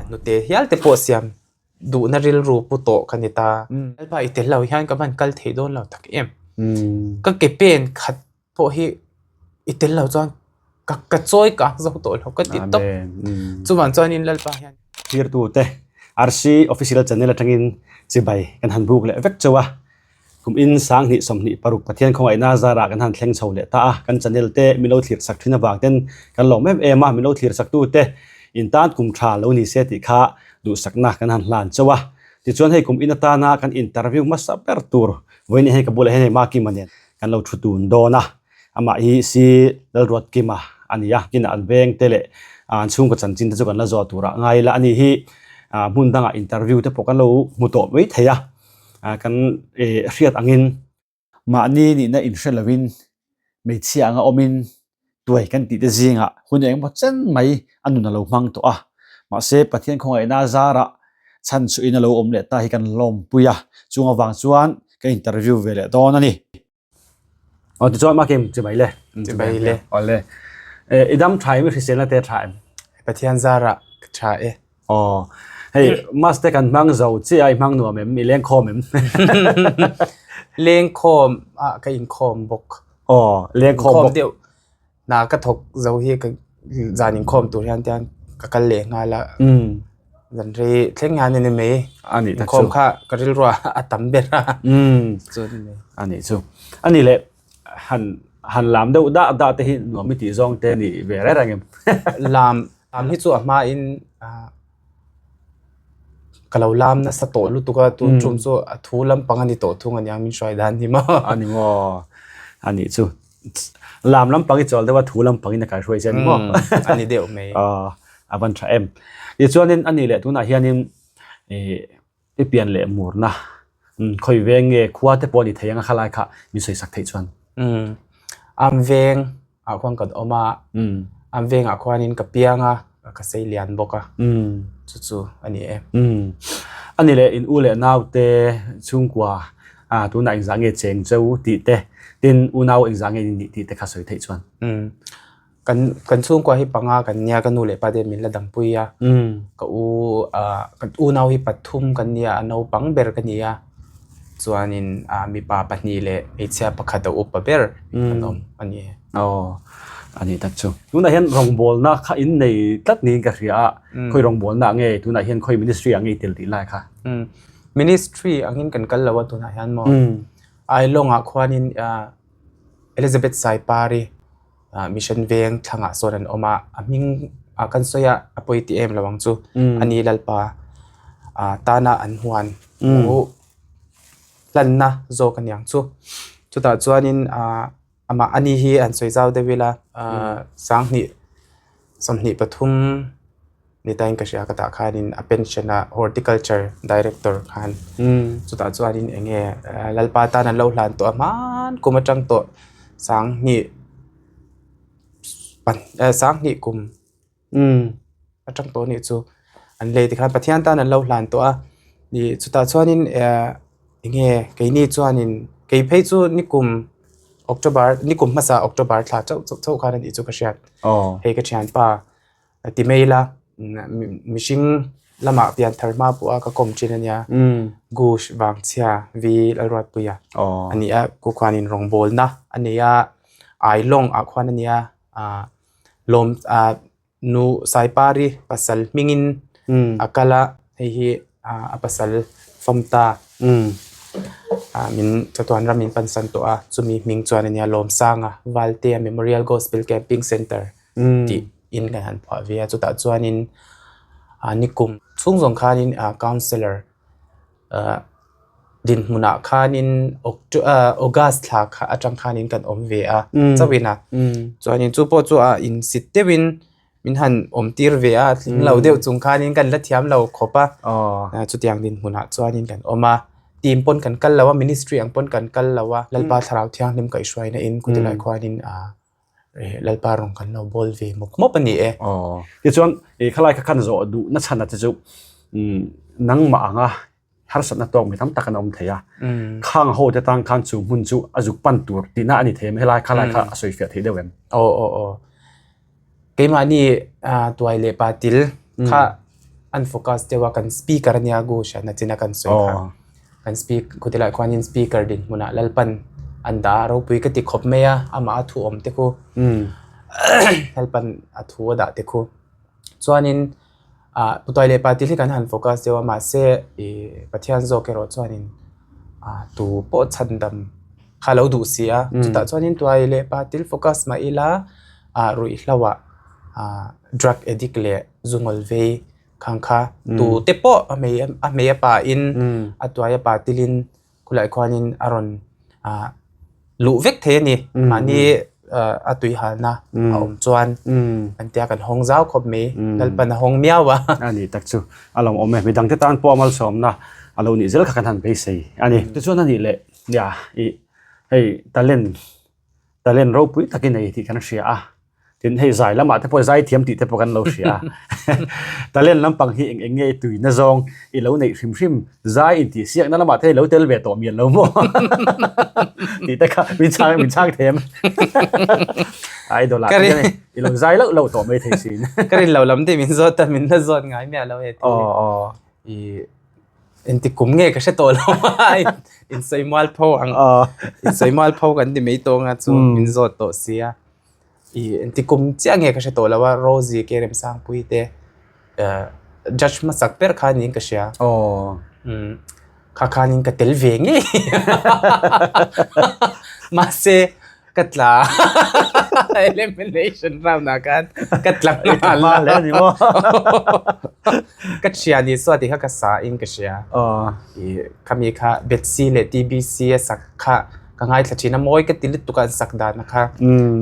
hnute hial te pawh siam duhna rilru pu tawh ka ni ta. Lalpa i tel lo hian ka van kal thei dawn lo tak em. Ka ke pen khat pawh hi i tel lo chuan ka ka chawi kang zo tawh lo ka ti tawp. Chuvang chuanin Lalpa hian. Thirtute RC Official Channel atangin chibai kan han buk leh vek chauh a. Kum in 20 26 Pathian khawngaihna zarah kan han thleng chho leh ta a, kan channel te min lo thlir sak thin avang ten kan lawm em em a, min lo thlir sak tu te in tan kum tha lo ni se tih kha duhsakna kan han hlan chauh a. Tichuan hei kum in atana kan interview hmasa ber tur vawiin hei ka bulah hian hei Makima nen kan lo thu tun dawn a, amah hi si Lalruatkima a ni a, kinah an veng te leh an chhungkaw chanchin te chu kan la zawh turah ngai ila a ni hi hmun dangah interview te pawh kan lo hmu tawh mai thei a. kan hriat angin mahni nihna inhre lovin hmeichhia anga awmin tuai kan tih te zingah hun engemaw chen mai a nun a lo hmang tawh a. Mahse Pathian khawngaihna zarah chhan chhuihin a lo awm leh ta hi kan lawmpui a, chung avang chuan ka interview ve leh dawn a ni. Aw tichuan makim chibai le. Chibai le. Aw le. I dam tha em i hriselna te tha em? Pathian zarah ka tha e. Aw. Hei mas te kan hmang zo chiah a i hmang nuam em? I leng khawm em? Leng khawm ah ka inkhawm bawk. Aw leng khawm bawk. Deuh. Hna ka thawk zo hi ka zan inkhawm tur hian tian ka kal leh nghal a. Zan rei thleng hian a ni mai. A nih tak chu. Inkhawm kha ka rilru a a tam ber a. Chu a ni mai. A nih chu. A nih leh han han lam deuh dah dah te hi nuam i tih zawng te a nih ve reng reng em? Lam lam hi chu a hmain Ka lo lam nasa tawh lutuk a, tun tum chu a thu lampang a ni tawh thung a nia min hruai dan hi maw. A ni maw? A nih chu. Lam lampang i chawl deuh a, thu lampang in a kaihruai che a ni maw? A ni deuh mai. A van tha em. Tichuanin a nih leh tunah hianin i pian leh murna khawi veng nge khua te pawh a ni thei ang a khalai kha min sawi sak theih chuan. Am veng ah khuan kan awm a, an vengah khuanin ka piang a, ka sei lian bawk a, chu chu a ni e. A ni leh in u leh nau te chhungkua tunah engzah nge cheng cheu tih te, tin unau engzah nge in nih tih te kha sawi theih chuan. Kan kan chhungkua hi panga kan nia, ka nu leh pa te min la dampui a, ka u ka unau hi pathum kan nia, a naupang ber ka ni a. Chuanin ah mipa pahnih leh hmeichhia pakhat a upa ber an awm a ni. Aw a nih tak chu. Tunah hian rawngbawlna kha in nei tlat niin ka hria a, khawi rawngbawlna ah nge tunah hian khawi ministry ah nge i tel tih lai kha? Ministry angin kan kal lo a tunah hian maw. Ailawng ah khuanin ah Elizabeth Saipari ah mission veng thlangah sawn an awm a, a hming ah kan sawi a a pawi ti em lo ang chu a ni Lalpa ah tana an huan uh hlanna zawk a niang chu chutah chuanin ah amah ani hi an sawi zau deuh ila ah 20 23 ni tain ka hria ka tah khanin a pension a horticulture director khan chutah chuanin eng nge Lalpa tan an lo hlan tawh a hman kum atang tawh 20 20 kum atang tawh anih chu an lei tikhan Pathian tan an lo hlan tawh a ih chutah chuanin eh eng nge keini chuanin kei phei chu nikum October nikum hmasa October thla chauh chauh khan anih chu ka hriat hei ka thianpa. A ti mai ila mihring lamah pian thar hma pawh a ka kawm thin a nia Gush Vangchhia vi Lalruatpuia a ni a ku khuanin rawngbawlna a nei a Ailawng ah khuan a nia ah lawm ah nu Saipari pasal hmingin a kal a hei hi a pasal fawm ta ah min chatuan ram in pansan tawh a chumi hming chuan a nia Lawmsanga Valtea Memorial Gospel Camping Centre. tih in kan han phuah ve a chutah chuanin ah nikum chhung zawng khanin ah councellor ah dinhmunah khanin august thla kha atang khanin kan awm ve a chauhin a chuanin chu pawh chu a insit deuhin min han awm tir ve a tling lo deuh chung khanin kan la thiam lo khawp a chutiang dinhmunah chuanin kan awm a team pawn kan kal lo a ministry ang pawn kan kal lo a Lalpa thlarau thianghlim kaihhruaina in khawtilai khuanin ah. Lalpa rawng kan lo bawl ve mawp mawp a ni e. Aw. Tichuan i khalai kha khan zawh duh na chhan a te chu nangmah anga harsatna tawk mi tam tak an awm thei a. Khang ho te tang khan chu hmun chu a zuk pan tur tihna a ni thei em helai khalai kha a sawi fiah thei deuh em? Aw aw aw. Keimahni tuai leh patil kha. an focus deuh a kan speaker ania Gosha nachina kan sawi kha kan speak khawtilaiah khuanin speaker dinhmunah Lalpan an dah a ropui ka ti khawp mai a amah a thu awm te khu Lalpan a thu a dah te khu chuanin ah Putuai leh Patil hi kan han focus deuh a mahse ih Pathian zawk erawh chuanin ah tu pawh chhandam kha a lo duh si a chutah chuanin Tuai leh Patil focus mah ila ah ruihhlo ah ah drug addict leh zu ngawl vei khang kha tu te pawh a hmei a hmei a pa in a tuai a pa tilin khulai khuanin a rawn ah luh vek thei a ni mahni ah a tui halna a awm chuan an tia kan hawng zau khawp mai Lalpan a hawng miau a. A ni tak chu a lo awm e midang te tan pawh a malsawmna a lo nih zel kha kan han beisei a ni. Tichuan a nih leh nia ih hei talent talent ropui takin ei tih kan hria a tin hei zai lamah te pawh zai thiam tih te pawh kan lo hria a talent lampang hi eng eng nge tuina zawng i lo neih hrim hrim zai intih siakna lamah te i lo tel ve tawh mian lo maw tih te kha min chhang min chhang them idol ah te hian i lo zai loh loh tawh mai thei sin ka rin lo lam te min zawt a min la zawt ngai miah lo e tih i Engti kum nge ka hre tawh lo a, insawi mual pho ang insawi mual pho kan ti mai tawng a chu min zawt tawh sia. Ih engti kum chiah nge ka hre tawh lo a Rosie ke Remsangpui te judge hmasak ber kha niin ka hria. Kha khanin ka tel ve ngei mahse Ka tla elimination round ah khan ka tla nghal a. Hle ni maw? Ka thian ni saw tih kha ka sa in ka hria. I khami kha Betsy leh TBC a sak kha ka ngaithla thin a mawi ka ti lutuk a an sak dan kha.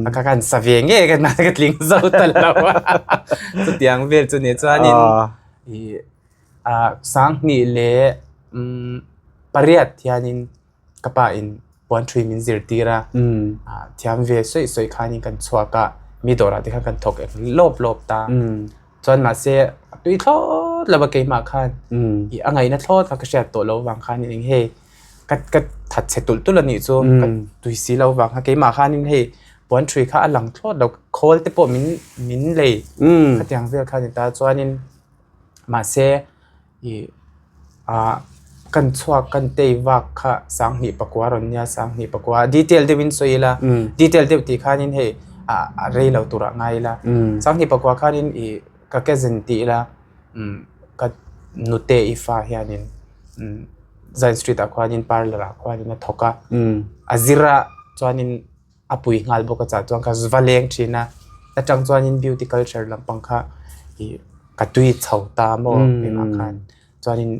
A kha khan sa ve ngei ka ka tling zo ta lo a. Chutiang vel chu ni chuanin i Sanghnih leh pariat hianin Ka pa in puan thui min zirtir a, thiam ve sawi sawi khanin kan chhuak a, mi dawrah te khan kan thawk eng lawp lawp ta. Chuan mahse a tui thlawt lo a keimah khan ih a ngaihna thlawt kha ka hriat tawh loh vang khanin eng hei ka ka that chhe tulh tulh a nih chu ka tui si loh vang kha keimah khanin hei puan thui kha a lang thlawt lo khawl te pawh min min lei khatiang vel kha a ni ta chuanin mahse. Ih ah kan chhuak kan tei vak kha sanghnih pakua rawn nia sanghnih pakua detail deuhin sawi ila detail deuh tih khanin hei ah a rei lo turah ngai ila sanghnih pakua khanin ih ka cousin tih ila umm ka nute i fa hianin umm Zion street ah khuanin parlour ah khuanin a thawk a a zir a chuanin. a pui nghal bawk a chah chuan ka va leng thin a atang chuanin beauty culture lampang kha ih ka tui chho ta maw engah khan chuanin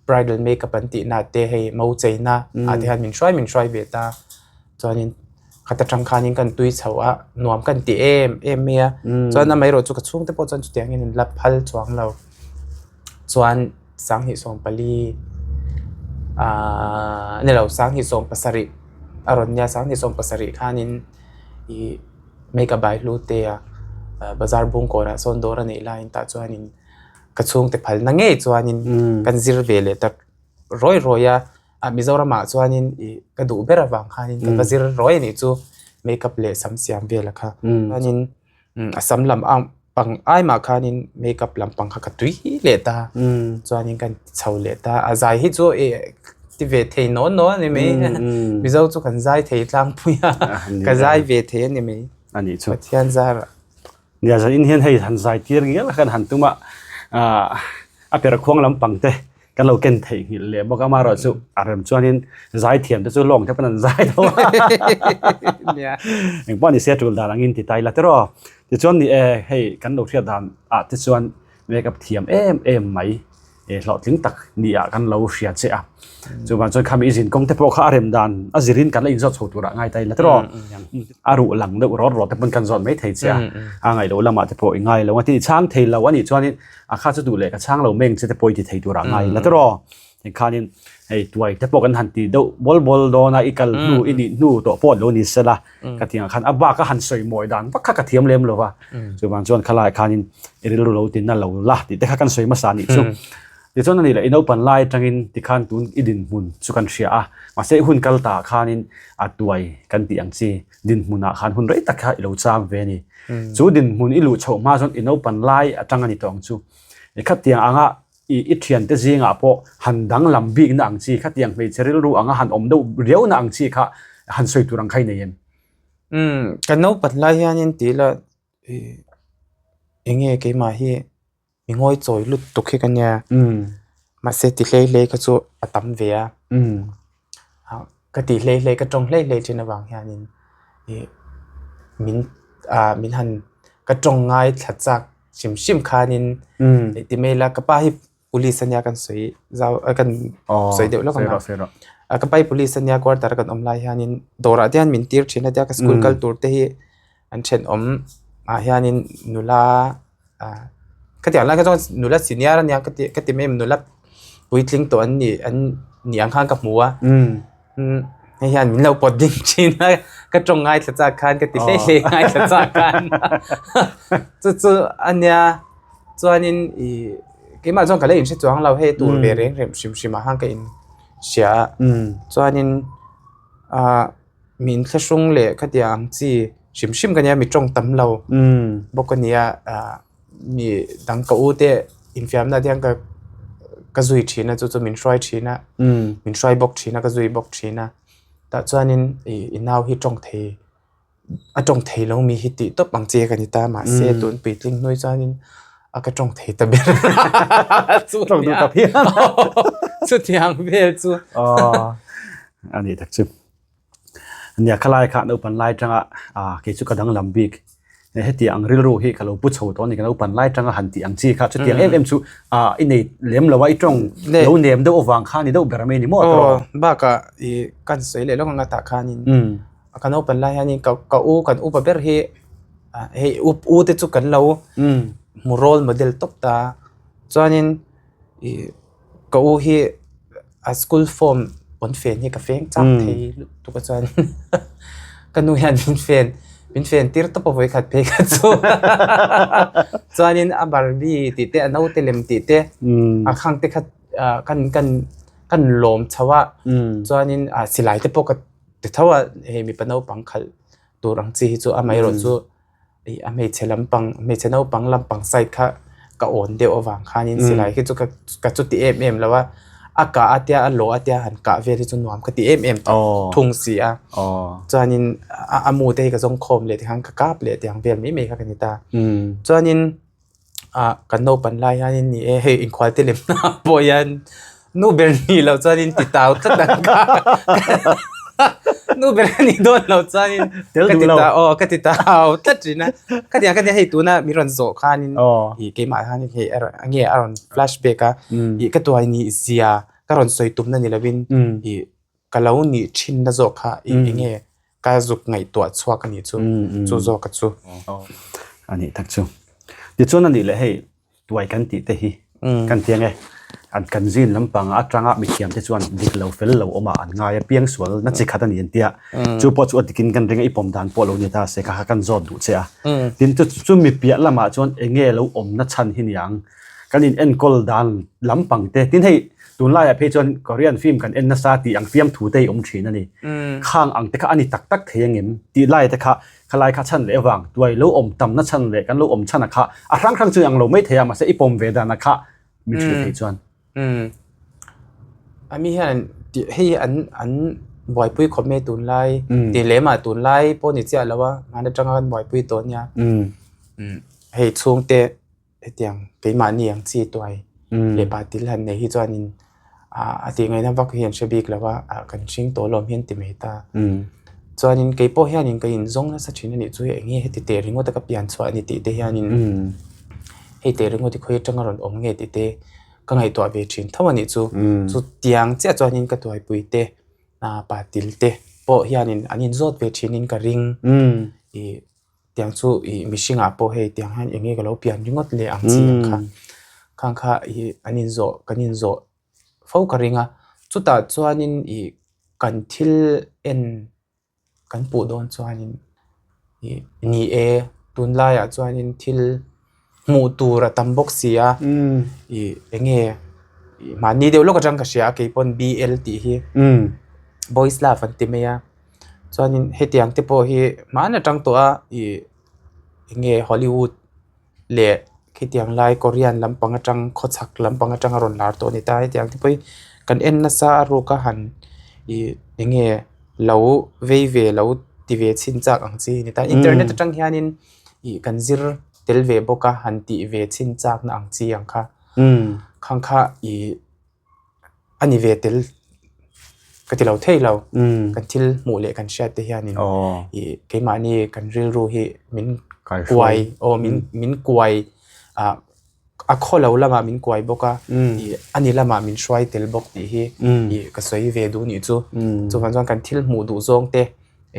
bridal makeup an tih na te hei mo chei na ah te hian min hruai min hruai ve ta chuanin khat atang khanin kan tui chho a nuam kan ti em em mai a chuan amaherawh chu ka chhungte pawh chuan chutiangin an la phal chuang lo chuan. Sanghnih 14 aaa ni lo sanghnih 17 a rawn nia sanghnih 17 khanin ih make up bai hlu te a bazar bung kawrah sawn dawr a neih laiin tah chuanin ka chhungte phalna ngei chuanin kan zir ve leh tak rawi rawi a ah Mizoramah chuanin ih ka duh ber avang khanin ka va zir rawi a nih chu make up leh sam siam vel kha chuanin. A sam lam ang pang ai mah khanin makeup lam pang kha ka tui leh ta chuanin kan ti chho leh ta a zai hi chu ih ti ve thei naw naw a ni mai mizo chu kan zai thei tlangpui a ka zai ve thei a ni mai a nih chu Pathian zar ah. Nia zan in hian hei han zai tir ngial kha kan han tum a a per khuang lampang te Kan lo ken theih nghilh leh bawk a, amaherawh chu a rem chuanin zaithiam te chu lawng te pawn an zai tho a. Engpawh ni se tul dan angin ti ta ila tiraw. Tichuan ni e, hei kan lo hriat dan ah te chuan makeup thiam em em mai hlawhtling tak ni ah kan lo hria che a. Chuvang chuan khami i zin kawng te pawh kha a rem dan a zirin kan la inzawt chho turah ngai ta ila tiraw. A ruh lang deuh rawt rawt te pawn kan zawt mai thei che a, a ngaih loh lamah te pawh i ngai lo a, tin i chhang thei lo a nih chuanin A kha chu duh leh ka chhang lo meng che te pawh i ti thei tur ah ngai la tiraw. Tikhanin hei tuai te pawh kan han ti deuh bawl bawl dawn a, i kal hnu i nih hnu tawh pawh lo ni sela ka ti ang khan a bak a han sawi mawi dan vak kha ka thiam lem lo va. Chuvang chuan khalai khanin i rilru lo tin a lo la tih te kha kan sawi hmasa anih chu. Tichuan a nih leh i naupan lai atangin tikhan tun i dinhmun chu kan hria a, mahse i hun kal ta ah khanin a tuai kan tih ang chi dinhmunah khan hun rei tak kha i lo chang ve a ni. Chu dinhmun i luh chhoh hma chuan i naupan lai atang a ni tawh ang chu. I khatiang anga. I i thiante zingah pawh han danglam bikna ang chi khatiang hmeichhe rilru anga han awm deuh riauna ang chi kha han sawi tur ang kha i nei em? Umm ka naupan lai hianin tih ila ih eng nge keimah hi mi ngawi chawi lut tuk hi ka nia mahse ti hlei hlei kha chu a tam ve a ka ti hlei hlei ka tawng hlei hlei thin avang hianin ih min ah min han ka tawng ngai thla chak hrim hrim khanin ti mai ila ka pa hi police ania kan sawi zau kan sawi deuh lawk ang a ka pa hi police ania quarter a kan awm lai hianin dawrah te hian min tir thin a tia ka school kal tur te hi an thenawm ah hianin nula ah khatiang lai kha chuan nula senior ania ka ti ka ti mai nula puitling tawh an nih an nih ang khan ka hmu a. Hei hian min lo pawt ding thin a, ka tawng ngaithla chak khan ka ti hlei hlei ngaithla chak khan chu chu a nia chuanin ih keimah chuan ka la inhre chuang lo hei tur ve reng reng hrim hrim ah khan ka inhria a chuanin ah min thlahrung leh khatiang ang chi hrim hrim ka nia mi tawng tam lo bawk a nia ah. Mi dang ka u te infiamna te hian ka ka zui thin a chu chu min hruai thin a min hruai bawk thin a ka zui bawk thin a tah chuanin ih i nau hi tawng thei a tawng thei lo mi hi tih tawp ang che ka ni ta mahse tun puitling hnui chuanin a ka tawng thei ta ber chutiang vel chu a ni tak chu. Nia khalai kha naupan lai tanga ah kei chu ka danglam bik heti ang rilru hi ka lo pu chho tawh a ni ka naupan lai tanga han tih ang chi kha chutiang em em chu ah i nei lem lo a i tawng lo nem deuh avang kha a ni deuh ber mai a ni maw tawh. Bakah ih kan sawi leh lawk ang a tah khanin ka naupan lai hianin ka ka u kan upa ber hi hei u u te chu kan lo hmu role model tawp ta chuanin ih Ka u hi a school form pawn fen hi ka feng chak thei lutuk a chuan ka nu hian min fen min fen tir tawp a vawikhat phei kha chu chuanin a barbie tih te a naute lem tih te a khang te kha ah kan kan kan lawm chho a chuanin ah silai te pawh ka ti tho a hei mipa naupang khalh tur ang chi hi chu amaherawh chu. Ih a hmeichhe lampang hmeichhe naupang lampang side kha ka awn deuh avang khanin silai khi chu ka ka chuti em em lo a a kah a tia a lawh a tia han kah vel hi chu nuam ka ti em em thung si a chuanin a a mu te hi ka zawng khawm leh tikhan ka kap leh tiang vel mai mai kha ka ni ta chuanin. Ah kan naupan lai hianin ni e hei inkhual te lem hna pawh hian nu ber nih loh chuanin ti tau tlat ang kha nu ber a nih dawn loh chuanin ka ti ta aw ka ti tau tlat thin a khatiang kha nia hei tuna min rawn zawh khanin ih keimah hianin hei a rawn enge a rawn flashback a ih ka tuai nih zia ka rawn sawi tumna ni lovin ih ka lo nih thinna zawk kha ih enge ka zuk ngaihtuah chhuak a nih chu chu zawk a chu. A nih tak chu. Tichuan a nih leh hei tuai kan tih te hi kan ti ang e. An kan zin lampang atanga mithiam te chuan dik lo fel lo awm a an ngai a piang sual na chi khat a ni an tia. Chu pawh chu a dikin kan ring a i pawm dan pawh lo ni ta se kha kha kan zawt duh che a. Tin chu chumi piah lamah chuan enge lo awmna chhan hi niang kan in enkawl dan lampang te tin hei tunlaiah phei chuan Korean film kan en nasa tih ang fiamthu te hi awm thin a ni. Khang ang te kha a ni tak tak thei angem tih lai te kha khalai kha chhan leh avang tuai lo awm tamna chhan leh kan lo awm chhan a kha a hrang hrang chu ang lo mai thei a mahse i pawm ve dan a kha min hrilh thei chuan. A mi hian hei an an buaipui khawp mai tunlai tih lem ah tunlai pawh ni chiah lo a hman atanga kan buaipui tawh nia hei chhungte Hetiang keimahni ang chi tuai leh pa til han nei hi chuanin a tih ngaihna vak hi an hre bik lo a, kan hring tawh lawm hian ti mai ta. Chuanin kei pawh hianin ka inzawng nasa thin a nih chu eng nge heti teh ringawt a ka pian chhuah a ni tih te hianin hei teh ringawt hi khawi atanga rawn awm nge tih te ka ngaihtuah ve thin tho a nih chu. Chutiang chiah chuanin ka tuaipui te pa til te pawh hianin an inzawt ve thinin ka ring. Tiang chu ih mihringah pawh hei tiang hian eng nge ka lo pian ringawt leh ang chi ang kha khang kha ih an inzawh kan inzawh fo ka ring a chutah chuanin ih kan thil en kan puh dawn chuanin ih ni e tunlaiah chuanin thil hmuh tur a tam bawk si a ih eng nge ih mahni deuh lawk atang ka hria a keipawn B_L tih hi boys love an ti mai a. Chuanin hetiang te pawh hi hman atang tawh a ih eng nge Hollywood leh Khitiang lai Korean lampang atang khawchhak lampang atanga rawn lar tawh a ni ta. Hetiang te pawhin kan en nasa a ruk a han ih eng nge lo vei ve lo ti ve chhin chak ang chi a ni ta. Internet atang hianin ih kan zir tel ve bawk a han tih ve chhin chak na ang chi ang kha. Khang kha ih a ni ve tel ka ti lo thei lo. Kan thil hmuh leh kan hriat te hianin ih keimahni kan rilru hi min kuai aw min min kuai ah a khaw lo lamah min kuai bawk a ih a ni lamah min hruai tel bawk tih hi ih ka sawi ve duh nih chu. Chuvang chuan kan thil hmuh duh zawng te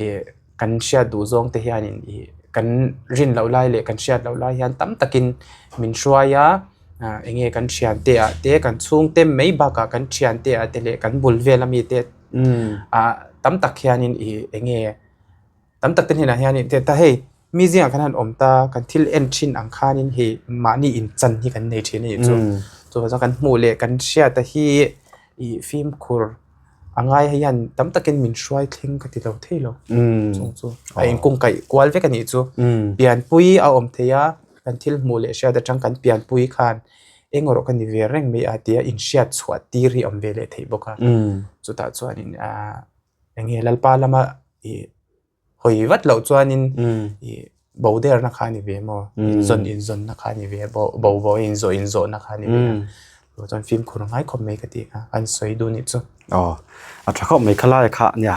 ih kan hriat duh zawng te hianin ih kan rin loh lai leh kan hriat loh lai hian tam takin min hruai a ah eng nge kan thian te ah te kan chhungte mai bakah kan thian te ah te leh kan bul vel ami te ah tam tak hianin ih eng nge tam tak te hnenah hianin ta hei mi zingah khan han awm ta kan thil en thin ang khanin hei mahni inchan hi kan nei thin a nih chu chuvang chuan kan hmuh leh kan hriat a hi ih fimkhur a ngai hian tam takin min hruai thleng ka ti lo thei lo chung chu a inkungkaih kual vek a nih chu pianpui a awm thei a kan thil hmuh leh hriat atang kan pianpui khan eng erawh ka ni ve reng mai a tia inhriat chhuah tir hi a awm ve leh theih bawk a chutah chuanin ahh eng nge lalpa lama ih hawi vat loh chuanin ih bo derna kha a ni ve maw inzawn inzawnna kha a ni ve a bo bo bo inzawh inzawhna kha a ni ve a chu chuan fimkhur ngai khawp mai ka ti a an sawi duh nih chu. Aw a tha khawp mai khalai kha nia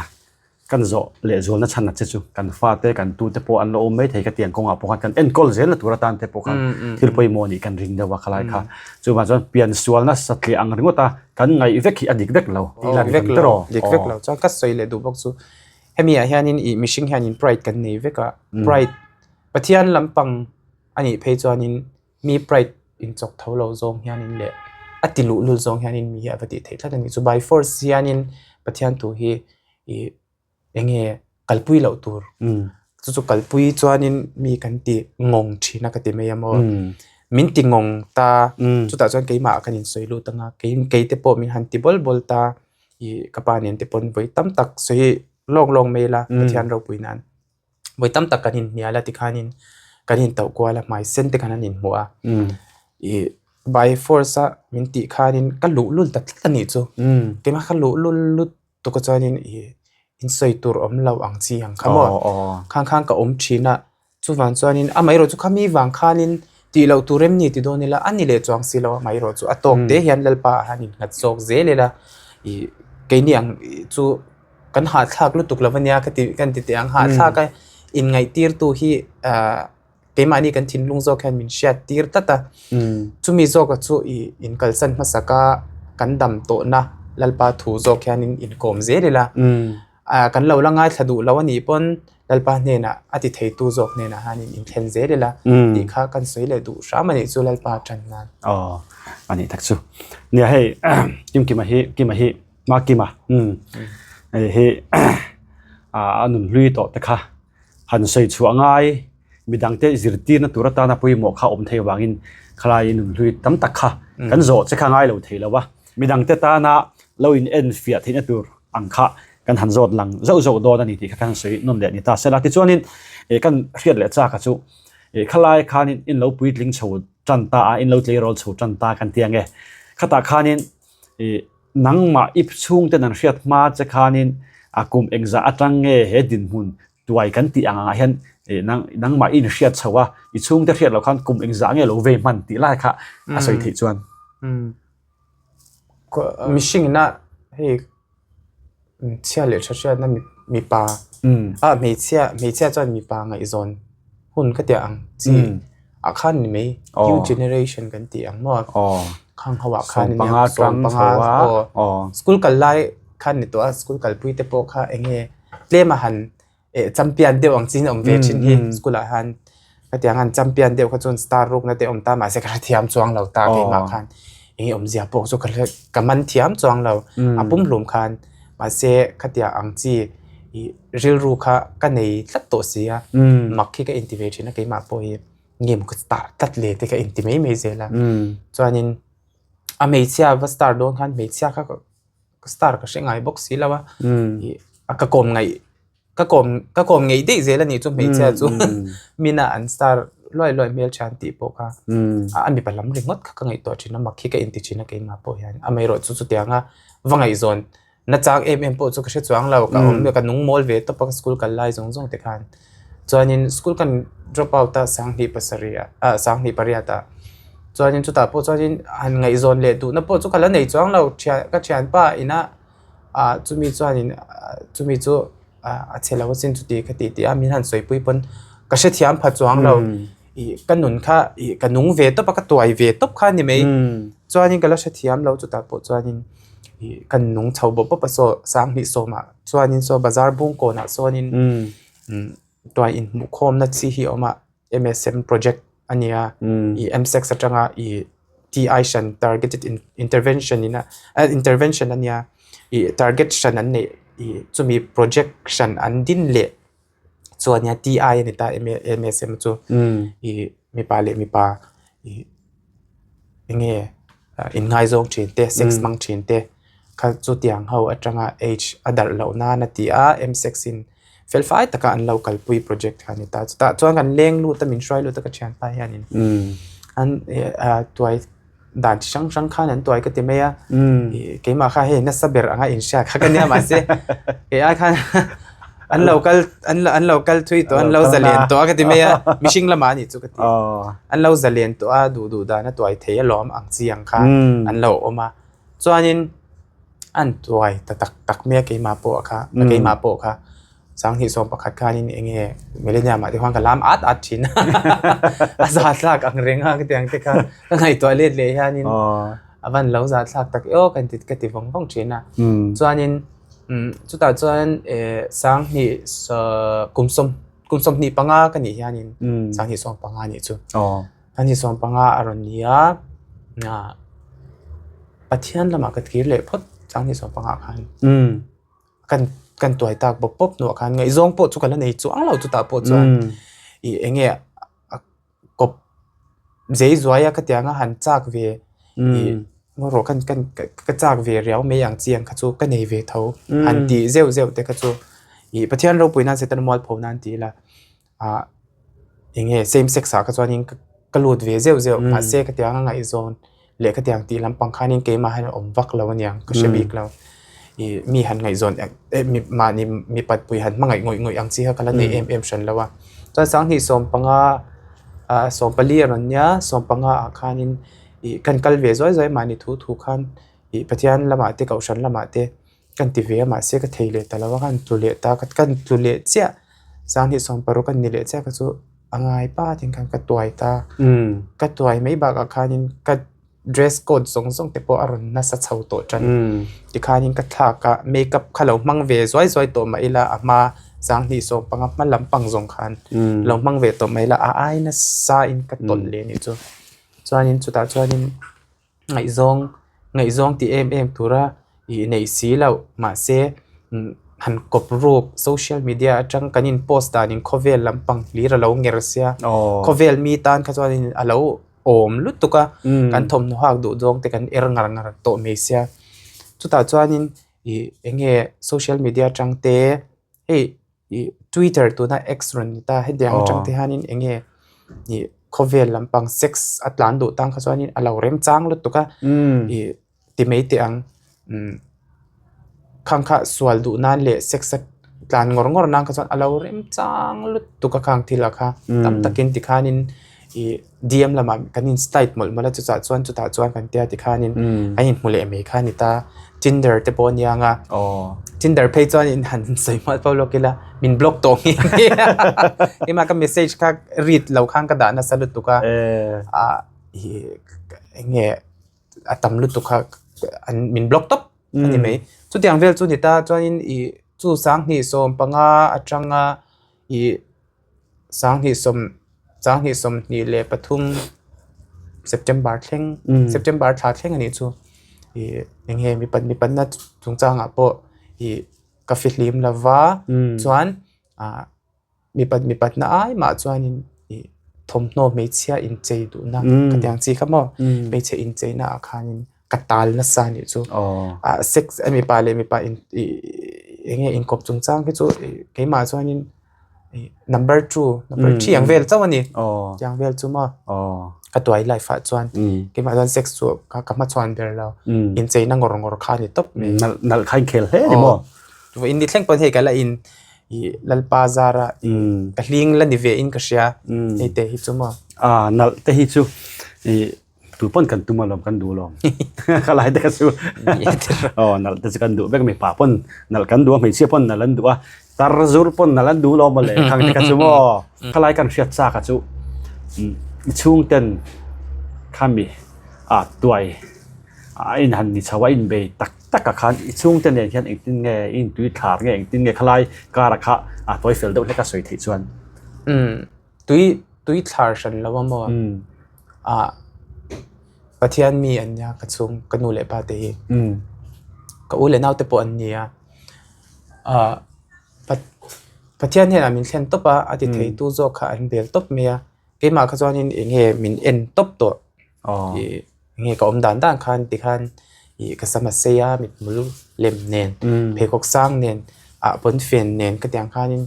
kan zawh leh zualna chhan a che chu kan fate kan tute pawh an la awm mai thei ka tiang kawngah pawh khan kan enkawl zel tur atan te pawh khan thil pawimawh nih kan ring deuh a khalai kha chuvang chuan piansualna satliah ang ringawt a kan ngaih vek hi a dik vek lo tih dik vek lo dik vek lo chuan ka sawi leh duh bawk chu Hemi ah hianin ih mihring hianin pride kan nei vek a, pride Pathian lampang a nih phei chuanin mi pride inchawk tho lo zawng hianin leh a ti luhlul zawng hianin mi hi a va tih theih tlat a ni. Chu by force hianin Pathian thu hi ih eng nge kalpui loh tur chu chu kalpui chuanin mi kan ti ngawng thin a ka ti mai a maw min ti ngawng ta chutah chuan keimah kan insawi lut ang a kei te pawh min han ti bawl bawl ta. Ih ka pa nen te pawn vawi tam tak sawi lawk lawk mai ila Pathian ropui nan vawi tam tak kan inhnial a tikhanin kan intauh kual a hmai sen te khan an inhmuh a ih by force a min tih khanin ka luhlul ta tlat a nih chu keimah ka luhlul lutuk a chuanin ih insawi tur awm lo ang chi ang kha maw khang khan ka awm thin a. Chuvang chuanin amaherawh chu khami vang khanin tih loh tur em ni ti dawn ila a ni leh chuang si lo amaherawh chu a tawk te hian Lalpa ah hian innghat zawk zel ila ih keini ang chu kan hahthlak lutuk lo ania ka ti kan ti teh ang hahthlak a inngaihtir tu hi ah keimahni kan thinlung zawk hian min hriat tir tlat a chumi zawka chu ih inkalsan hmasak a kan dam tawhna Lalpa thu zawk hianin inkawm zel ila. Ah kan lo la ngaithla duh lo a nih pawn Lalpa hnenah a ti theitu zawk hnenah hianin inthlen zel ila tih kha kan sawi leh duh hram a nih chu Lalpa tan nan. Aw a nih tak chu. Nia hei Kimkima hi Kima hi Makima umm hei hi a nun hlui tawh te kha han sawi chhuah ngai midangte zirtirna tur atana pawimawh kha awm thei avangin khalai nunhlui tam tak kha kan zawh che kha ngai lo thei lo a, midangte tana lo in en fiah theihna tur ang kha kan han zawt lang zauh zauh dawn a ni tih kha kan sawi nawn leh ni ta sela. Tichuanin eh kan hriat leh chak a chu eh khalai khanin in lo puitling chho tan ta a, in lo tleirawl chho tan ta kan ti ang e. Khatah khanin eh nangmah i chhungten an hriat hma che khanin a kum engzah atang nge he dinhmun tuai kan tih ang angah hian eh nang nangmah i inhriat chho a, i chhungte hriat loh khan kum engzah nge lo vei hman tih lai kha a sawi theih chuan. Mihring ina hei chhia leh tha hriatna mipa ah hmeichhia hmeichhia chuan mipa ngaihzawn hun ka tia ang chi ah khan ni mai new generation kan tih ang maw khang ho ah khan ania sawmpanga aw school kal lai khan ni tawh a school kalpui te pawh kha eng nge tlem a han eh champion deuh ang chin a awm ve thin hi school ah hian hetiang han champion deuh kha chuan star rukna te a awm ta mahse ka hrethiam chuang lo ta keimah khan eng nge awmzia pawh chu ka hre ka man thiam chuang lo a pumhlum khan mahse khatiang ang chi ih rilru kha ka nei tlat tawh si a mak hi ka inti ve thin a keimah pawh hi nge maw ka star tlat le te ka inti mai mai zel a chuanin a hmeichhia va star dawn khan hmeichhia kha ka star ka hre ngai bawk si lo a ih a ka kawm ngaih ka kawm ka kawm ngeih daih zel a nih chu hmeichhia chu mina an star. luai luai hmeltha an tih pawh kha a mipa lam ringawt kha ka ngaihtuah thin a mak hi ka inti thin a keimah pawh hian amaherawh chu chutianga va ngaihzawn na chang em em pawh chu ka hre chuang lo ka awm ka nung mawl ve tawp a ka school kal lai zawng zawng te khan chuanin school kan drop out a sanghnih pasarih ah ah sanghnih pariat ah chuanin chutah pawh chuanin han ngaihzawn leh duhna pawh chu ka la nei chuang lo thian ka thianpa ina ah chumi chuanin chumi chu a chhe lo asin chuti ka tih tih a min han sawipui pawn ka hrethiam pha chuang lo ih ka nun kha ih ka nung ve tawp a ka tuai ve tawp kha a ni mai chuanin ka la hrethiam lo chutah pawh chuanin ih kan nung chho bawp bawp a saw sanghnih sawmah chuanin saw bazar bung kawnah sawnin tuai inhmuh khawmna chi hi a awm a M_S_M project a ni a ih M_S_X atanga ih T_I hran targeted intervention in a intervention a nia ih target hran an neih ih chumi project hran an din leh chu a nia T_I a ni ta M_S_M chu ih mipa leh mipa ih eng nge inngaizawng thin te sex hmang thin te kha chutiang ho atanga age a darh loh nan a ti a M_S_X in. fel fai taka an lo kalpui project kha a ni ta. Chutah chuan kan leng lut a min hruai lut a ka thianpa hianin an tuai dan chi hrang hrang khan an tuai ka ti mai a ih keimah kha hei nasa ber anga inhria kha ka nia mahse kei ai khan an lo kal an an lo kal thui tawh an lo zalen tawh a ka ti mai a mihring lamah a nih chu ka ti an lo zalen tawh a duh duh dan a tuai thei alawm ang chi ang kha an lo awm a chuanin. An tuai ta tak tak mai a keimah pawh kha keimah pawh kha sanghnih sawm pakhat khanin eng nge millennium ah te khuan ka lam at at thin a a zahthlak ang reng a khatiang te kha ka ngaihtuah let leh hianin a van lo zahthlak tak e aw ka ti ka ti vawng vawng thin a chuanin chutah chuan eh sanghnih kum sawm kum sawmhnih panga ka nih hianin sanghnih sawm panga nih chu. A ni 15 a rawn ni a, Pathian lamah ka tir leh phawt chang ni 15 khan kan kan tuai tak bawp bawp hnuah khan ngaihzawng pawh chu ka la nei chuang lo chutah pawh chuan ih eng nge a kawp zei zuai a khatiang a han chak ve ih ngaw rawh kan kan ka chak ve riau mai ang chi ang kha chu ka nei ve tho han tih zeuh zeuh te kha chu ih Pathian ropui nan Satan mualpho nan ti ila. ah eng nge same sex ah kha chuanin ka lut ve zeuh zeuh mahse khatiang a ngaihzawn leh khatiang tih lampang khanin keimah hian a awm vak lo aniang ka hre bik lo ih mi han ngaihzawn mahni mipat pui han hmangaih ngawih ngawih ang chi kha ka la nei em em hran lo a chuan sanghnih sawmpanga ah sawmpali a rawn nia sawmpanga ah khanin ih kan kal ve zuai zuai mahni thu thu khan ih Pathian lamah te kohhran lamah te. Kan ti ve a mahse ka thei leh ta lo a ka han tlu leh ta ka kan tlu leh chiah sanghnih 16 kan ni leh chiah kha chu a ngai pat in khan ka tuai ta ka tuai mai bakah khanin ka dress code zawng zawng te pawh a rawn nasa chho tawh tan tikhanin ka thlak a makeup kha lo hmang ve zuai zuai tawh mah ila a hma sanghnih 15 hma lampang zawng khan lo hmang ve tawh mah ila a ai nasa in ka tawlh leh a nih chu chuanin chutah chuanin. Ngaihzawng ngaihzawng tih em em tura ih neih si loh mahse han kawp ruk social media atang kan in post danin khawvel lampang hlir a lo nger sia khawvel mi tan kha chuanin a lo awm lutuk a kan thawmhnaw hak duh zawng te kan er ngar ngar tawh mai sia chutah chuanin ih eng nge social media atang te hei. Ih Twitter tuna X rawn ni ta hetiang atang te hianin eng nge ih khawvel lampang sex a tlan duh tang kha chuanin a lo remchang lutuk a ih ti mai teh ang umm khang kha sual duh nan leh sex a tlan ngawr ngawr nan kha chuan a lo remchang lutuk a khang thil ah kha tam takin tikhanin ih D_M lamah kan in slide mawlh mawlh a chutah chuan chutah chuan kan tia tikhanin an inhmu leh mai kha a ni ta Tinder te pawh a nia ang a Tinder phei chuan in han sawi hmual pawh lawk ila min block tawh nghe nghe a keimah ka message kha read lo khan ka dah nasa lutuk a ah ih eng nge a tam lutuk kha an min block tawp a ni mai chutiang vel chu a ni ta chuanin ih chu sanghnih 15 atanga ih. Sanghnih sawm sanghnih 23 September thleng September thla thleng a nih chu ih eng nge mipat mipatna chungchangah pawh ih ka fihlim lova chuan ah mipat mipatna ai mah chuanin ih thawmhnaw hmeichhia inchei duhna ka ti ang chi kha maw hmeichhe incheina ah khanin ka tal nasa a nih chu ah sex mipa leh mipa in ih eng nge inkawp chungchang hi chu keimah chuanin. Number two, number three ang vel chauh a ni. Tiang vel chu maw ka tuai life ah chuan keimah chuan sex chu ka ka hmachhuan ber lo. Incheina ngawr ngawr kha a ni tawp mai. Nalh nalh kha inkhel hle a ni maw? Vawiin ni thleng pawn hei ka la in ih Lalpa zara ka hling la ni ve in ka hria hei te hi chu maw. A nalh te hi chu ih Tu pawn kan tum alawm kan duh alawm ka lai te kha chu aw nalh te chu kan duh vek mipa pawn nalh kan duh a hmeichhia pawn nalh an duh a tar zur pawn nalh an duh alawm mawle khang te kha chu maw ka lai kan hriat chak a chu i chhungten khami ah tuai a in han ni chho a in bei tak tak ah khan i chhungte nen hian engtin nge i intui thlar nge engtin nge khalai kar ah kha a tawi fel deuh hlek a sawi theih chuan. Tui tui thlar hran lo a maw? Ah Pathian mi an nia ka chhung ka nu leh pa te hi. Ka u leh naute pawh an nia. Ah Pathian hian a min thlen tawp a, a ti theitu zawk kha an bel tawp mai a. Keimah kha chuanin eng nge min en tawp tawh. Ih nge ka awm dan dan khan tikhan ih ka sam a sei a mithmul lem nen pheikhawk sang nen ah pawnfen nen ka tiang khanin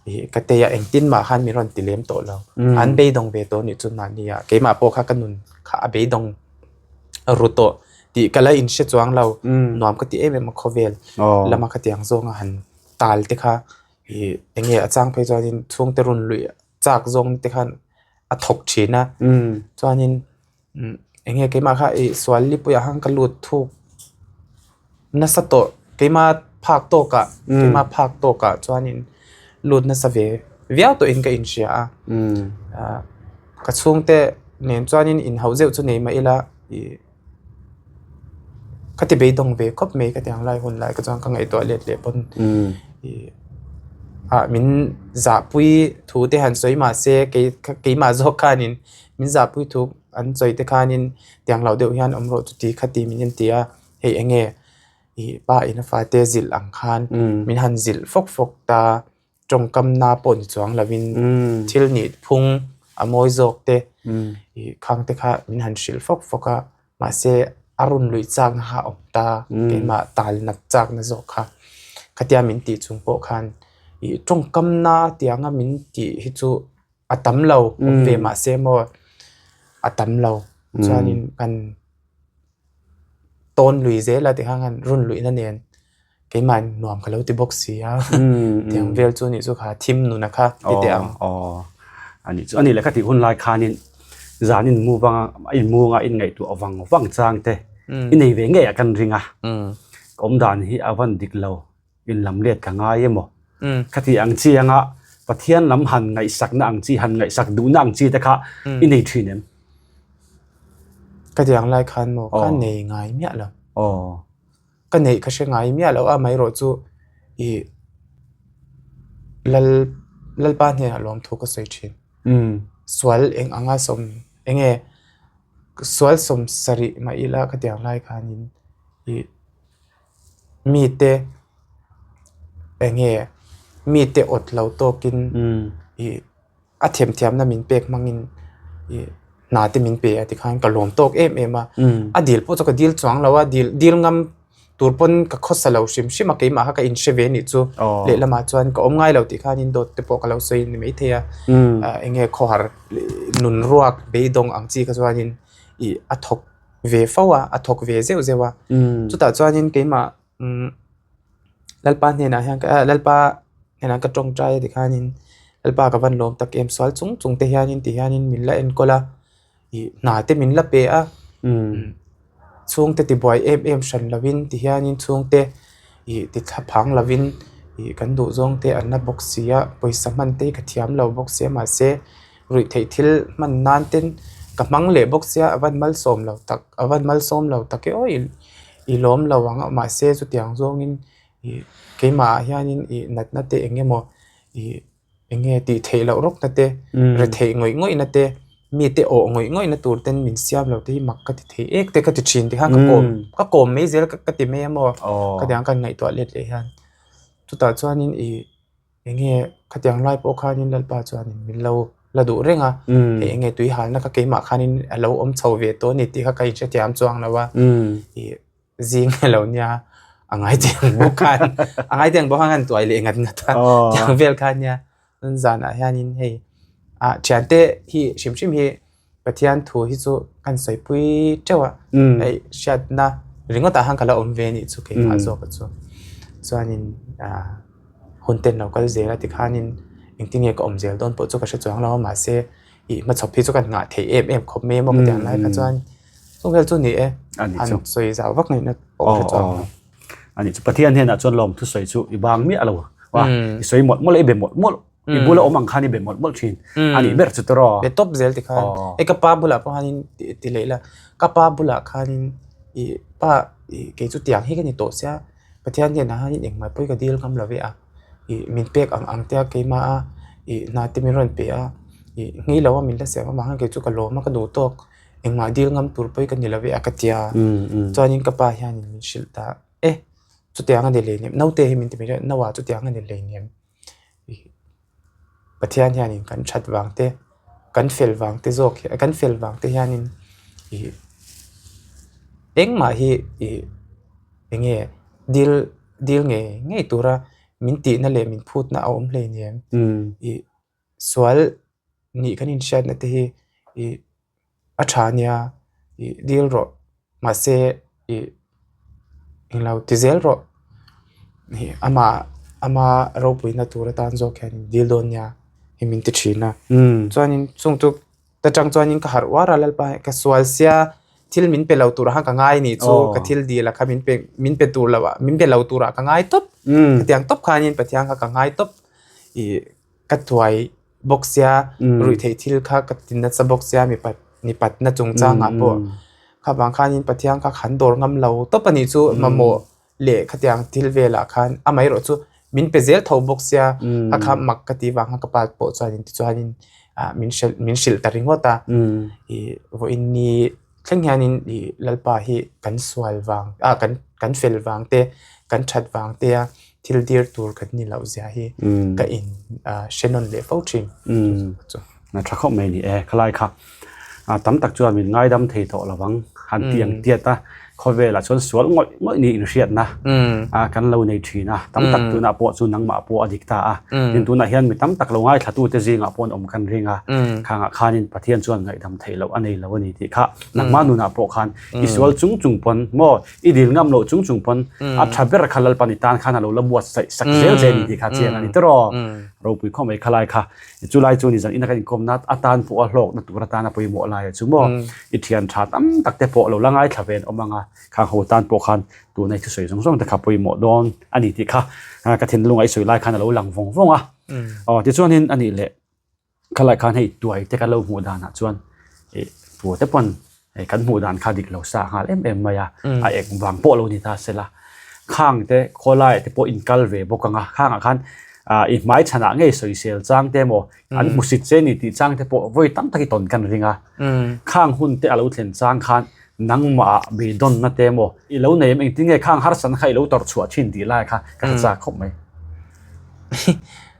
ih ka tei a engtin mah khan min rawn ti lem tawh lo an beidawng ve tawh anih chu mahni ah keimah pawh kha ka nun kha a beidawng ru tawh tih ka la inhre chuang lo nuam ka ti em em a khawvel lama ka tiang zawnga han tal te kha ih eng nge a chang phei chuanin chhungte rawn luih chak zawng te khan a thawk thin a chuanin eng nge keimah kha ih sual lipuiah khan ka lut thuk nasa tawh keimah phak tawkah keimah phak tawkah chuanin lut nasa ve viau tawhin ka inhria a ah ka chhungte nen chuanin inhauh zeuh chu nei mah ila ih. Ka ti beidawng ve khawp mai ka ti ang lai hun lai ka chuan ka ngaihtuah let leh pawn ih ah min zahpui thu te han sawi mah se kei keimah zawk khanin min zahpui thu an sawi te khanin tiang loh deuh hian awm rawh chuti khati min en ti a hei eng nge ih pa in a fate zilh ang khan min han zilh fawk fawk ta. tawngkamna pawh ni chuang lovin thil nih phung a mawi zawk te ih khang te kha min han hrilh fawk fawk a mahse a rawn luih chakna kha a awm ta keimah tal nat chakna zawk kha khatia min tih chung pawh khan ih tawngkamna tianga min tih hi chu a tam lo awm ve mahse maw a tam lo chuanin kan tawn lui zel a tikhan khan rawn luihna nen. Keimah nuam ka lo ti bawk si a, tiang vel chu nih chu kha thim nuna kha ti teh ang. Aw, a nih chu. A nih leh ka tih hun lai khanin zan in mu vanga in mu anga in ngaihtuah vang vang chang te i nei ve ngei ah kan ring a. Ka awm dan hi a van dik lo, in lam let ka ngai emaw. Khati ang chi anga Pathian lam han ngaihsakna ang chi, han ngaihsak duhna ang chi te kha i nei thin em? Ka tiang lai khan maw ka nei ngai miah lo. Aw. Ka neih ka hre ngai miah loh a amaherawh chu ih lal lalpa hnenah lawmthu ka sawi thin. Sual eng anga sawm eng nge sual sawm sarih mah ila ka tiang lai khanin ih mite eng nge mite awt lo tawkin ih. A themthiamna min pek hmangin ih hna te min pe a tikhan ka lawm tawk em em a. A dil pawh chu ka dil chuang lo a, dil dil ngam tur pawn ka khawsa lo hrim hrim a keimah kha ka inhre ve anih chu. Lehlamah chuan ka awm ngai lo tih khanin dawt te pawh ka lo sawi ni maithei a. Eng nge khawhar nun ruak beidawng ang chi kha chuanin ih a thawk ve fo a, a thawk ve zeuh zeuh a. Chutah chuanin keimah umm Lalpa hnenah hian Lalpa hnenah ka tawngtai a tikhanin Lalpa ka van lawm tak em sual chung chung te hianin ti hianin min la enkawl a ih hna te min la pe a chhungte tibuai em em hran lovin ti hianin chhungte ih ti thla phang lovin ih kan duh zawng te an la bawk si a pawisa hman te hi ka thiam lo bawk si a mahse ruih theih thil hman nan ten ka hmang leh bawk sia a van malsawm lo tak a van malsawm lo tak e aw i lawm lo ang a mahse chutiang zawngin ih keimah ah hianin ih natna te eng emaw ih eng nge tih theih loh rawk na te retheih ngawih ngawih na te mite awh ngawih ngawih na tur ten min siam lo te hi mak ka ti thei ek te ka ti thin tikhan ka kawm ka kawm mai zel ka ti mai a maw khatiang ka ngaihtuah let leh hian chutah chuanin ih. Eng nge khatiang lai pawh khanin Lalpa chuanin min lo la duh reng a, hei eng nge tui halna kha keimah khanin a lo awm chho ve tawh a ni tih kha ka inhrethiam chuang lo a, ih zing a lo nia a ngai tiang bawk khan a ngai tiang bawk khan a han tuai leh ngat ngat a, tiang vel kha nia. Zanah hianin hei ah thiante hi hrim hrim hi Pathian thu hi chu kan sawipui teuh a, hei hriatna ringawtah khan ka la awm ve anih chu keimah zawk a chu. Chuanin ah hun ten lo kal zel a tikhanin engtin nge ka awm zel dawn pawh chu ka hre chuang lo a mahse ih hmachhawp hi chu kan nghah theih em em khawp mai a maw ka ti ang lai kha chuan chung vel chu ni e han sawi zau vak ngaihna pawh ka hre chuang lo. Ani chu Pathian hnenah chuan lawm thusawi chu i bang miah lo a, i sawi mawlh mawlh a, i be mawlh mawlh, i bula awm ang khan i be mawlh mawlh thin a nih ber chu tawh. Be tawp zel ti khan hei ka pa bulah pawh khanin ti leh ila, ka pa bulah khanin i pa i kei chu tiang hi ka ni tawh sia, Pathian hnenah khanin engmah pawh hi ka dil ngam lo ve a, i min pek ang ang te a keimah a i hna te min rawn pe a, i nghei lo a min la siam avang khan kei chu ka lawm a ka duh tawk. Engmah dil ngam tur pawh hi ka ni lo e a ka ti a, chuanin ka pa hianin min hrilh ta e, chutiang a ni lei nem, naute hi min ti mai no ah chutiang a ni lei nem, Pathian hianin kan that vang te, kan fel vang te zawk hi, kan fel vang te hianin ih engmah hi ih eng nge dil dil ngei ngei tura min tihna leh min phutna a awm hleinem ih sual. Nih kan inhriatna te hi ih a tha ania ih dil rawh mahse ih englo ti zel rawh ih amah ama ropuina tur atan zawk hian in dil dawn nia hei min ti thin a chuanin chung chu ta tang chuanin ka harh uar a lalpa ka sual sia thil min pe lo tur khan ka ngai nih chu ka thil dil a kha min pe min pe tur lo ah min pe lo turah ka ngai tawp hetiang tawp khanin Pathian kha ka ngai tawp ih. Ka tuai bawk sia, ruihtheih thil kha ka ti nasa bawk sia mipat mipatna chungchangah pawh kha vang khanin Pathian kha khan dawr ngam lo tawp a nih chu mamawh leh khatiang thil velah khan amaherawh chu min pe zel tho bawk sia kha kha mak ka tih vang khan ka pa pawh chuanin tichuanin ah min hrilh min hrilh ta ringawt a ih vawiin ni Thleng hianin ih Lalpa hi kan sual vang ah kan kan fel vang te kan that vang te a thil dir tur kan ni loh zia hi ka in ah hre nawn leh fo thin. Chu na tha khawp mai a ni e khalai kha ah tam tak chuan min ngaidam thei tawh lo vang han ti ang tiat a khawvelah chuan sual ngawih ngawih niin hriatna ah kan lo nei thin a tam tak tunah pawh chu nangmah pawh a dik ta a tin tunah hian mi tam tak lo ngaithlatute zingah pawh an awm kan ring a khangah khanin Pathian chuan ngaihdam theih loh a nei lo a ni tih kha nangmah nunah pawh khan i sual chung chung pawn maw i dil ngam loh chung chung pawn a tha ber kha Lalpan i tan khan a lo la buatsaih sak zel che a ni tih kha chiang a ni tiraw ropui khawp mai khalai kha chulai chu ni zan ina kan inkawmna atan pawh a hlawkna tur atana pawimawh lai a chu maw i thian tha tam tak te pawh lo la ngaithla ve an awm ang a khang ho tan pawh khan tuna i thusawi zawng zawng te kha pawimawh dawn a ni tih kha ka thinlunga i sawi lai khan a lo lang vawng vawng a aw tichuanin a nih leh Khalai khan hei tuai te kan lo hmuh danah chuan ih pu te pawn hei kan hmuh dan kha dik lo sa nghal em em mai a, a eng vang pawh lo ni ta se la. Khang te khawlaiah te pawh inkal ve bawk ang a, khangah khan ah i hmai chhanah ngei sawisel chang te emaw an hmusit che ni tih chang te pawh vawi tam tak i tawn kan ring a. Khang hun te a lo thlen chang khan nangmah beidawnna te emaw i lo nei em engtin nge khang harsatna kha i lo tawrh chhuah thin tih lai kha ka hre chak khawp mai.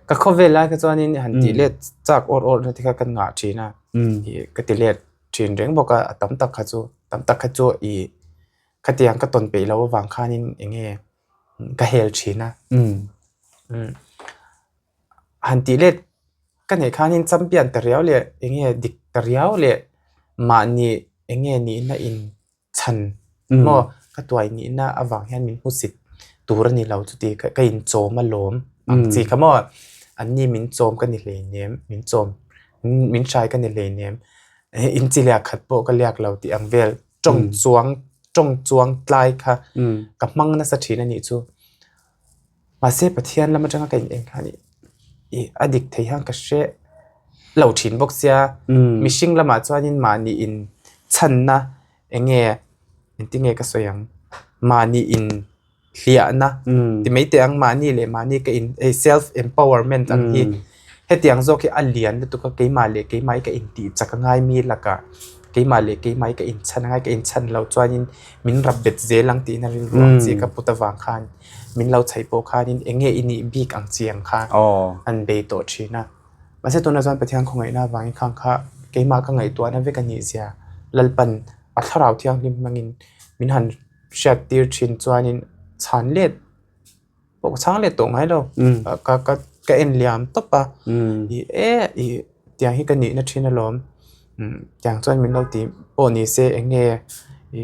Ka khawvel lai kha chuanin han tih let chak awr awr na te kha kan ngah thin a, ih ka ti let thin reng bawk a, a tam tak kha chu tam tak kha chu ih khatiang ka tawn peih loh avang khanin eng nge ka hel thin a. Han tih let ka neih khanin champion ta riau leh eng nge dik ta riau leh mahni eng nge nihna in chhan maw ka tuai nihna avang hian min hmusit tur a ni lo chuti ka ka inchawm alawm ang chi kha maw anni min chawm ka ni hleinem min chawm min hrai ka ni hleinem in chi liak khat pawh ka liak lo tih ang vel tawng chuang tawng chuang tlai kha ka hmang nasa thin a nih chu. Mahse Pathian lam atanga ka in en khan ih a dik thei hian ka hre lo thin bawk sia mihring lamah chuanin mahni in chhanna eng nge engtin nge ka sawi ang mahni in hliahna ti mai teh ang mahni leh mahni ka in hei self empowerment ang hi hetiang zawk hi a lian lutuk a keimah leh keimah hi ka intih chak a ngai mi lakah keimah leh keimah hi ka inchhan a ngai ka inchhan loh chuanin min rap bet zel ang tihna rilru ang chi ka put avang khan. Min lo chheih pawh khanin eng nge i nih bik ang chi ang kha an bei tawh thin a. Mahse tunah chuan Pathian khawngaihna avangin khang kha keimah ka ngaihtuahna vek a nih zia Lalpan a thlarau thianghlim hmangin min han hriat tir thin chuanin chhan let pawh ka chhang let tawh ngai lo. Ka ka. ka en liam tawp a, i e i tiang hi ka nihna thin alawm, tiang chuan min lo ti pawh ni se eng nge i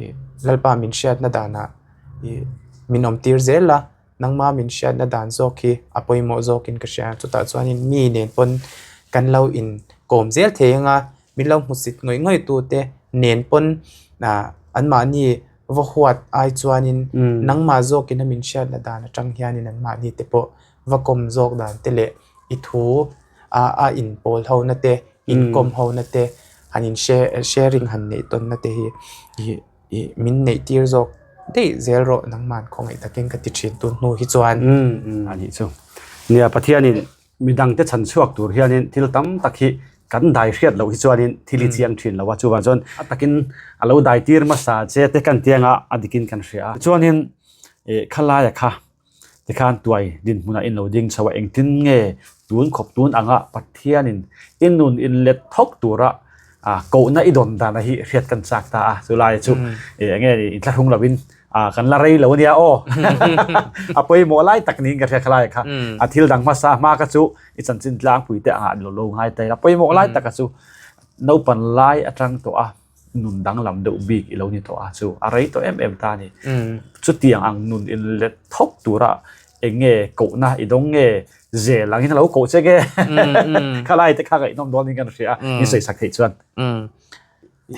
Lalpa min hriatna danah i min awm tir zel a, nangma min hriatna dan zawk hi a pawimawh zawkin ka hria, chutah chuanin mi nen pawn kan lo inkawm zel thei ang a, min lo hmusit ngawih ngawih tute nen pawn ah anmahni va huat ai chuanin nangmah zawkin a min hriatna dan atang hianin anmahni te pawh va kawm zawk dan te leh i thu a a inpawl ho na te inkawm ho na te han in sharing han neih tawn na te hi ih ih min neih tir zawk daih zel rawh nangmah khawngaih takin ka ti thin tun hnu hi chuan. A nih chu. Nia Pathianin midangte chhan chhuak tur hianin thil tam tak hi kan dai hriat loh hi chuanin thil hi chiang thin lo a chuvang chuan a takin a lo dai tir hmasa che te kan tianga a dikin kan hria a chuanin ih khalaia kha tikhan tuai dinhmunah in lo ding chho a engtin nge tun khawp tun anga Pathianin i nun in let thawk tura ah kohna i dawn dana hi hriat kan chak ta a chulai chu ih eng nge ni inthlahrung lovin ah kan la rei lo ania aw a pawimawh lai tak niin ka hria khalai kha a thil dang hmasa hma kha chu i chanchin tlangpui te angah lo lo ngai ta ila pawimawh lai taka chu naupan lai atang tawh a nun danglam deuh bik i lo ni tawh a chu a rei tawh em em ta a ni chutiang ang nun in let thawk tura eng nge kohna i dawng nge zel angin a lo koh che nge khalai te kha ngaihnawm dawn in kan hria a in sawi sak theih chuan.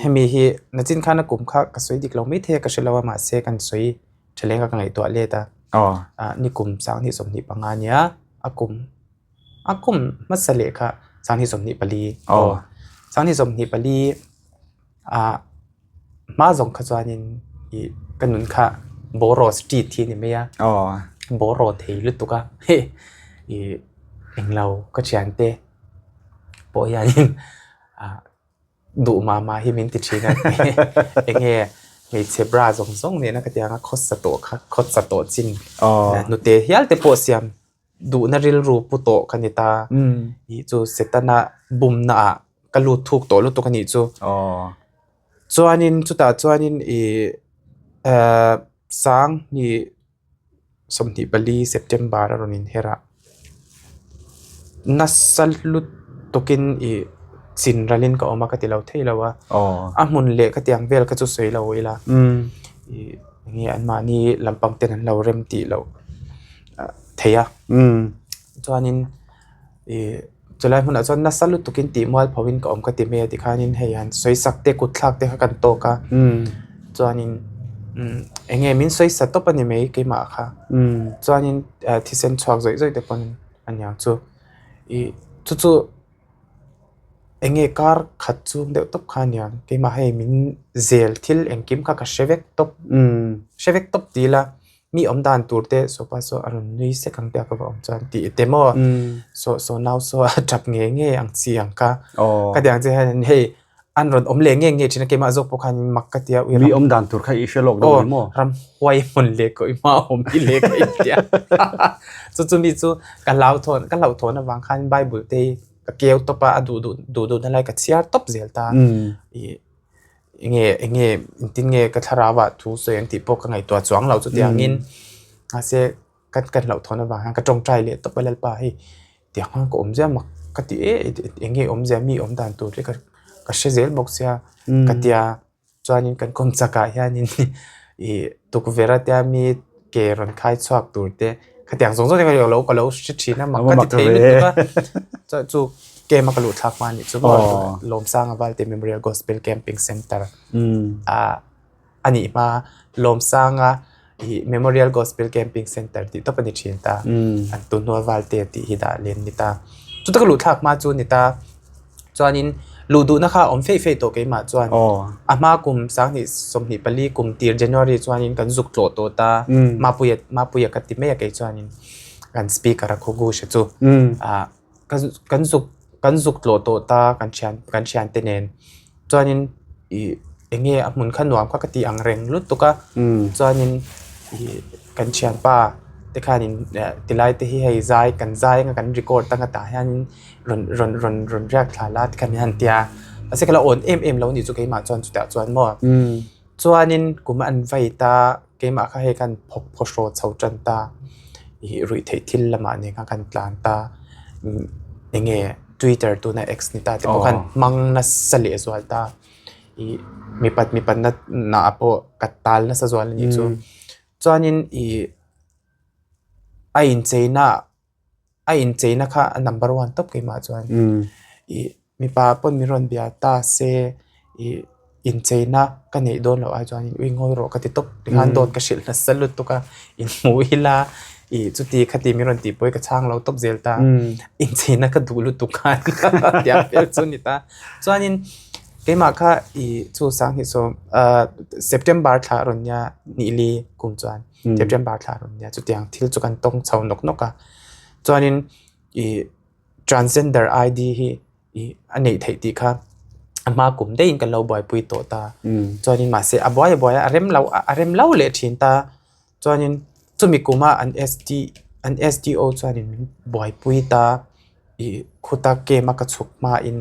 Hemi hi nachin khan a kum kha ka sawi dik lo maithei a ka hre lo a mahse kan sawi tha leng a ka ngaihtuah let a ah nikum 2025 ania a kum a kum hmasa leh kha 2024 aw 2024 ah hma zawng kha chuanin ih ka nun kha bawraw street hi a ni mai a bawraw thei lutuk a ih englo ka thiante pawh hianin ah. Duh mah mah hi min ti thin a, eng nge hmeichhe bra zawng zawng nena ka tiang a khawsa tawh kha khawsa tawh chin hnute hial te pawh siam duhna rilru pu tawh ka ni ta ih chu Setana bumna ah ka lut thuk tawh lutuk a nih chu. Chuanin chutah chuanin ih ehh sang ih. 24 September a rawn inher a, nasa lutukin ih chin ralin ka awm a ka ti lo thei lo a, a hmun leh ka tiang vel kha chu sawi lo ila ih enge anmahni lampang ten an lo rem tih loh thei a chuanin. Ih chulai hmunah chuan nasa lutukin tih mual phoin ka awm ka ti mai a tikhanin hei han sawi sak te kut thlak te kha kan tawk a chuanin umm eng nge min sawi sa tawp a ni mai keimah kha chuanin thisen chhuak zawih zawih te pawn a niang chu ih chu chu eng nge kar khat chung deuh tawp kha a niang keimah hei min zel thil engkim kha ka hre vek tawp hre vek tawp ti ila. Mi awm dan tur te sofa saw a rawn nui sek ang te a ka va awm chuan tih te maw saw saw nau saw a tap ngei ngei ang chi ang kha ka ti ang che hian hei an rawn awm leh ngei ngei thin a keimah zawk pawh khan mak ka ti a Mi awm dan tur kha i hre lawk deuh ni maw? Ramhuai hmun leh ka i hma awm hi leh ka inti a chu chu mi chu ka hlauhthawn ka hlauhthawn avang khan bible te hi ka keu tawp a a duh duh duh duhna lai ka chhiar tawp zel ta ih Enge enge engtin nge ka thlarau ah thu sawi ang tih pawh ka ngaihtuah chuang lo chutiangin mahse ka ka hlauhthawn avang hian ka tawngtai leh tawp a Lalpa hei tiang khan ka awm zia mak ka ti e enge awmzia mi awm dan tur hi ka ka hre zel bawk sia ka tia chuanin kan kawm chakah hianin ih tukverh atia mi ke rawn khai chhuak tur te khatiang zawng zawng te kha ka lo hre thin a mak ka ti thei lutuk a chuan chu camp a ka luh thlak hma anih chu maw Lawmsanga Valte Memorial Gospel Camping Centre ah a nih hma Lawmsanga ih Memorial Gospel Camping Centre tih tawp a ni thin ta an tun hnua Valte tih hi dah lem a ni ta chuta ka luh thlak hma chu a ni ta. Chuanin luh duhna kha a awm feih feih tawh keimah chuan a hma kum 2024 kum tir January chuanin kan zuk tlawh tawh ta Mapuia Mapuia ka ti mai a kei chuanin kan speaker a khaw Gusha chu ah kan zuk kan zuk tlawh tawh ta kan thian kan thiante nen Chuanin ih eng nge a hmun kha nuam kha ka tih ang reng lutuk a chuanin ih kan thianpa te khanin tilai te hi hei zai kan zai anga kan record anga tah hianin rawn rawn rawn rawn riak thla la tikhan min han ti a mahse ka la awn em em lo anih chu keimah chuan chutah chuan maw chuanin kum an vei ta keimah kha hei khan phawk phaw hraw chho tan ta ih ruihtheih thil lamah nen khan kan tlan ta. Eng nge Twitter tuna X ni ta te pawh khan hmang nasa leh zual ta. Ih mipat mipat na naah pawh ka tal nasa zual a nih chu. Chuanin ih a incheina a incheina kha a number one tawp keimah chuan ih mipa pawn min rawn bia ta se ih incheina ka neih dawn loh ai chuan ui ngawi rawh ka ti tawp tikhan dawt ka hrilh nasa lutuk a inhmuh ila ih chuti khati min rawn tih pawh hi ka chhang lo tawp zel ta incheina ka duh lutuk khan tiang vel chu a ni ta chuanin keimah kha ih chu sanghnih sawm ah September thla a rawn nia nihli kum chuan. September thla rawn nia chutiang thil chu kan tawng chho nawk nawk a chuanin ih transgender I_D hi ih a neih theih tih kha a hma kum daihin kan lo buaipui tawh ta chuanin mahse a buai a buai a a rem lo a rem lo leh thin ta chuanin chumi kuma an S_D an S_D_O chuanin min buaipui ta ih khuta camp a ka chhuk hmain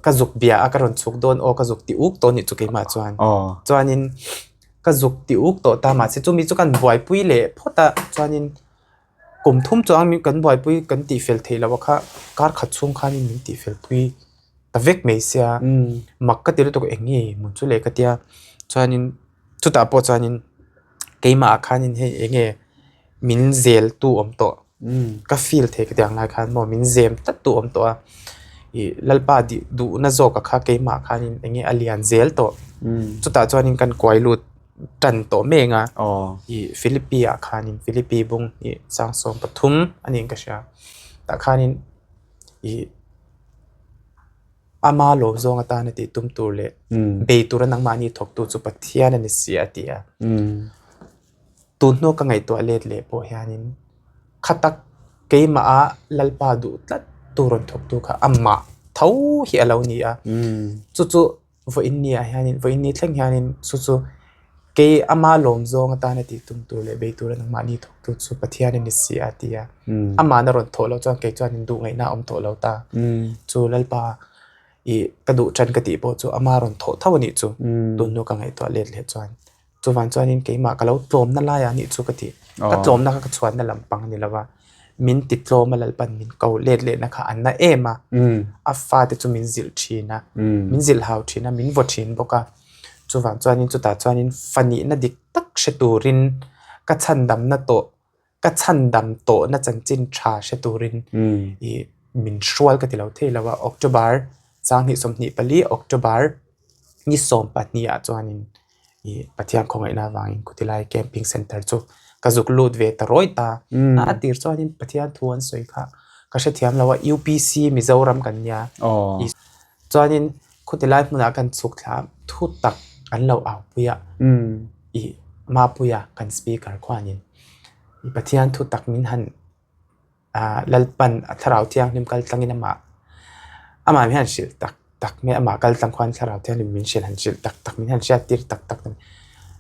ka zuk bia a ka rawn chhuk dawn aw ka zuk ti uk tawh a nih chu keimah chuan chuanin. Ka zuk ti uk tawh ta mahse chumi chu kan buaipui leh phawt a chuanin kum thum chuang kan buaipui kan tih fel theih loh a kha kar khat chhung khanin min tih fel pui ta vek mai sia mak ka ti lutuk eng nge maw chu le ka tia chuanin chutah pawh chuanin keimah ah khanin hei eng nge min zel tu awm tawh ka feel thei ka ti ang lai khan maw min zem tlat tu awm tawh a ih lalpa dih duhna zawk a kha keimah khanin eng nge a lian zel tawh chutah chuanin kan kuai lut tan tawh mek a ih Philippi ah khanin Philippi bung ih sang 13 a niin ka hria tah khanin ih ama lawm zawng atana tih tum tur leh bei tura nangmahni thawktu chu Pathian a ni si a ti a. Tun hnu ka ngaihtuah let leh pawh hianin kha tak keimaha Lalpa duh tlat tu rawn thawktu kha amah tho hi a lo ni a. Chu chu vawiin niah hianin vawiin ni thleng hianin chu chu kei ama lawm zawng atana tih tum tur leh bei tura nangmahni thawktu chu Pathian a ni si a ti a. Amahna rawn thawh loh chuan kei chuan induh ngaihna a awm tawh lo ta. Chu Lalpa ih ka duh tan ka tih pawh chu ama rawn thawh tho a nih chu. Tun hnu ka ngaihtuah let leh chuan. Chuvang chuanin keimah ka lo tlawmna laiah anih chu ka ti. Ka tlawmna kha ka chhuanna lampang a ni lo va, min ti tlawm a Lalpan min ko let lehna kha a na em a, a fate chu min zilh thin a, min zilh hau thin a, min vaw thin bawk a. Chuvang chuanin chutah chuanin fa nihna dik tak hre turin ka chhandamna tawh ka chhandam tawhna chanchin tha hre turin ih min hrual ka ti lo thei lo a October 2024 October ni 12 ah chuanin ih Pathian khawngaihna avangin Kutilai Camping Centre chu ka zuk lut ve ta rawi ta a tir chuanin Pathian thu an sawi kha ka hrethiam lo a U_P_C Mizoram kan nia chuanin Khutilai hmunah kan chhuk thla thu tak an lo au pui a ih Mapuia kan speaker khuanin Pathian thu tak min han ah Lalpan a thlarau thianghlim kal tlangin amah amah min han hrilh tak tak mai amah kal tlang khuan thlarau thianghlim min hrilh han hrilh tak tak min han hriat tir tak tak mai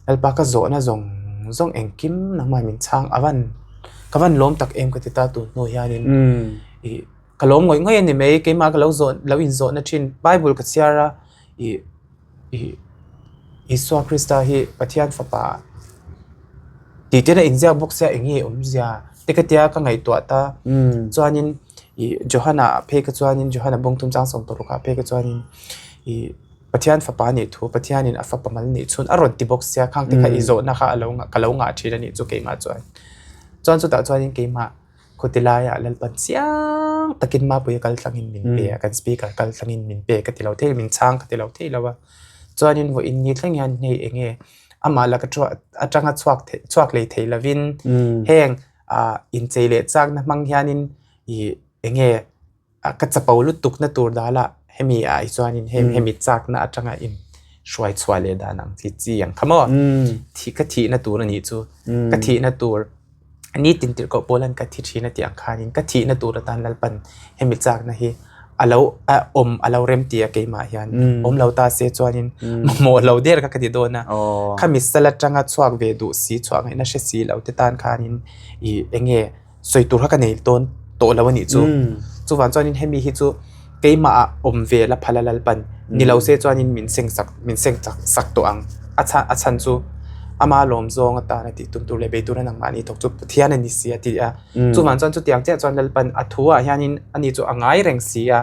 Lalpa ka zawhna zawng zawng engkim nangmah min chhang a van ka van lawm tak em ka ti ta tun hnu hianin ih Ka lawm ngawih ngawih a ni mai, keimah ka lo zawh lo inzawhna thin Bible ka chhiar a, ih ih Isua Krista hi Pathian fapa tih te a inziak bawk sia eng nge awmzia te ka tia ka ngaihtuah ta chuanin ih Johana ah phei kha chuanin Johana bawngthum chang 16 ah phei kha chuanin ih Pathian fapa a nih thu Pathianin a fapa mal nih chhun a rawn ti bawk sia khang te kha i zawhna kha a lo ka lo ngah thin a nih chu keimah chuan chuan chutah chuanin keimah. Khuti laiah Lalpan chiang takin Mapuia kal tlangin min pe a, kan speaker kal tlangin min pe ka ti lo thei lo, min chhang ka ti lo thei lo a. Chuanin vawiin ni thleng hian hei eng nge amah laka atanga chhuak thei chhuak lei thei lovin heng ah inchei leh chakna hmang hianin ih eng nge ka chapo lutuk na tur dal a hemi ah hi chuanin heng hemi chakna atanga in hruai chhuah leh dan ang chi chi ang kha maw thih ka thihna tur a nih chu ka thihna tur nitin tirhkoh pawl an ka thi thin a tih ang khanin ka thihna tur atan Lalpan hemi chakna hi a lo a awm a lo rem tih a keimah hian awm lo ta se chuanin mamawh lo der kha ka ti dawn a khami sal atanga chhuak ve duh si chhuah ngaihna hre si lo te tan khanin ih eng nge sawi tur kha ka nei dawn tawh lo a nih chu. Chuvang chuanin hemi hi chu keimah ah awm ve la phala Lalpan ni lo se chuanin min seng sak min seng chak sak tawh ang. A chhan a chhan chu. Ama lawm zawng atana tih tum tur leh bei tura nangmahni thawk chu Pathian a ni si a ti a. Chuvang chuan chutiang chiah chuan Lalpan a thu ah hianin ani chu a ngai reng si a,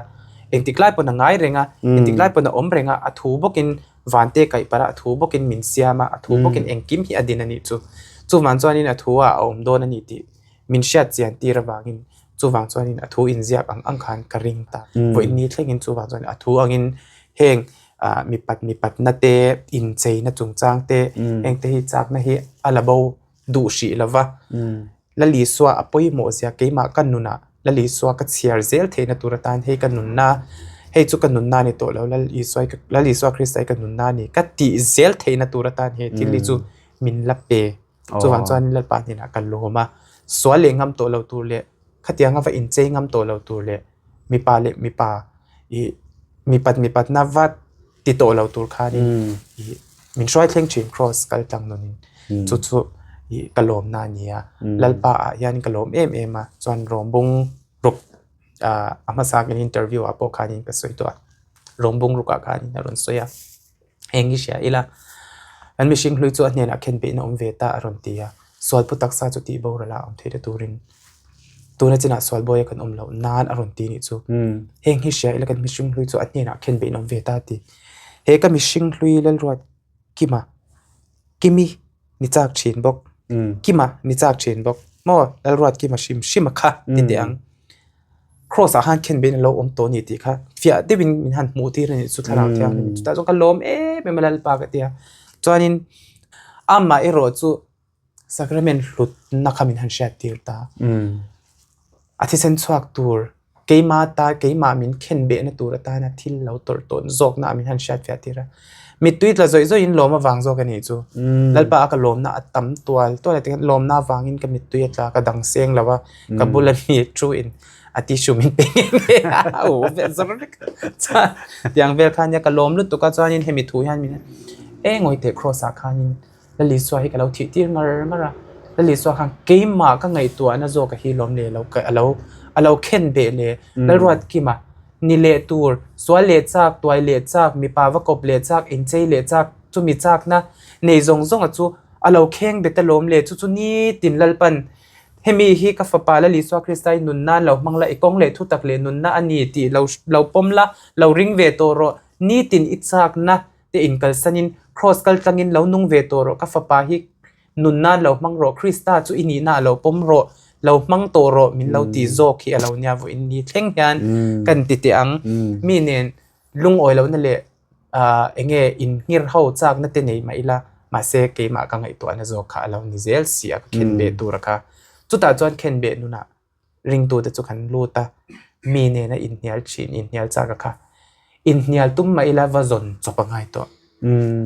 engtik lai pawn a ngai reng a, engtik lai pawn a awm reng a, a thu bawkin van te kaih parh a, a thu bawkin min siam a, a thu bawkin engkim hi a din a nih chu. Chuvang chuanin a thu ah a awm dawn a ni tih min hriat chian tir avangin chuvang chuanin a thu inziak ang ang khan ka ring ta. Vawiin ni thlengin chuvang chuan a thu angin heng ah mipat mipatna te incheina chungchang te heng te hi chakna hi a la bo duh hrih lo va. Lal Isua a pawimawh zia keimah ka nunah Lal Isua ka chhiar zel theihna tur atan hei ka nunna hei chu ka nunna a ni tawh lo Lal Isua Lal Isua Krista hi ka nunna a ni ka tih zel theihna tur atan he thil hi chu min la pe. Chuvang chuan Lalpa hnenah ka lawm a, sual leh ngam tawh lo tur leh khatianga va inchei ngam tawh lo tur leh mipa leh mipa ih mipat mipatna va ti tawh lo tur khanin ih min hruai thleng thin cross kal tlang nunin chu chu ih ka lawmna a ni a. Lalpa ah hian ka lawm em em a, chuan rawngbawng ruk ah a hmasa kan interview ah pawh khanin ka sawi tawh a, rawngbawng ruk ah khanin a rawn sawi a. Eng i hria ila, an mihring hlui chu a hnenah khen beihna awm ve ta a rawn ti a, sualpu taksa chu tih boral a awm theih ta turin tuna chinah sual bawi a kan awm loh nan a rawn ti nih chu. Heng hi hria ila kan mihring hlui chu a hnenah khen beihna awm ve ta a ti. He ka mihring hlui Lalruat Kima, Kimi ni chak thin bawk, Kima ni chak thin bawk maw Lalruat Kima hrim hrim a kha ti teh ang. Cross ah khan khen bein a lo awm tawh a ni tih kha fiah deuhin min han hmuh tir a nih chu thlarau thianghlim in chutah chuan ka lawm em em a Lalpa ka ti a chuanin amah erawh chu sacrament hlutna kha min han hriat tir ta a thisen chhuak tur keima ta keimah min khen behna tur atana thil lo tawrh tawn zawkna ah min han hriat fiah tir a mittui tla zawih zawih in lawm avang zawk a nih chu Lalpa a ka lawmna a tam tual tual a tikhan lawmna avangin ka mittui a tla ka dang seng lo a. Ka bul a mi thu in a tissue min pe nghe nghe a, a uh vel zawr vek chuan tiang vel khan nia ka lawm lutuk a chuanin hemi thu hian min e ngawi teh cross ah khanin Lal Isua hi ka lo thih tir ngar ngar a, Lal Isua khan keimah ka ngaihtuahna zawk a hi lawm leh lo a lo a lo khen beh leh Lalruatkima ni leh tur sual leh chak tuai leh chak mipa va kawp leh chak inchei leh chak chumi chakna nei zawng zawng a chu a lo kheng bet a lawm leh chu chu nitin Lalpan Hemi hi ka fapa Lal Isua Krista i nun nan lo hmang la, i kawng leh thutak leh nunna a ni tih lo lo pawm la, lo ring ve tawh rawh. Nitin i chakna te inkalsanin Kraws kal tlangin lo nung ve tawh rawh. Ka fapa hi nun nan lo hmang rawh, Krista chu i nihna a lo pawm rawh, lo hmang tawh rawh min lo ti zawk hi a lo nia vawiin ni thleng hian kan ti teh ang. Mi nen lungawi lohna leh Ahh eng nge inhngir ho chakna te nei mah ila mahse keimah ka ngaihtuahna zawk kha a lo ni zel si a ka khen beh tur a kha. Chutah chuan khen beh nunah ringtute chu kan lut a, mi nena inhnial thin inhnial chak a kha. Inhnial tum mah ila va zawn chawp a ngai tawh.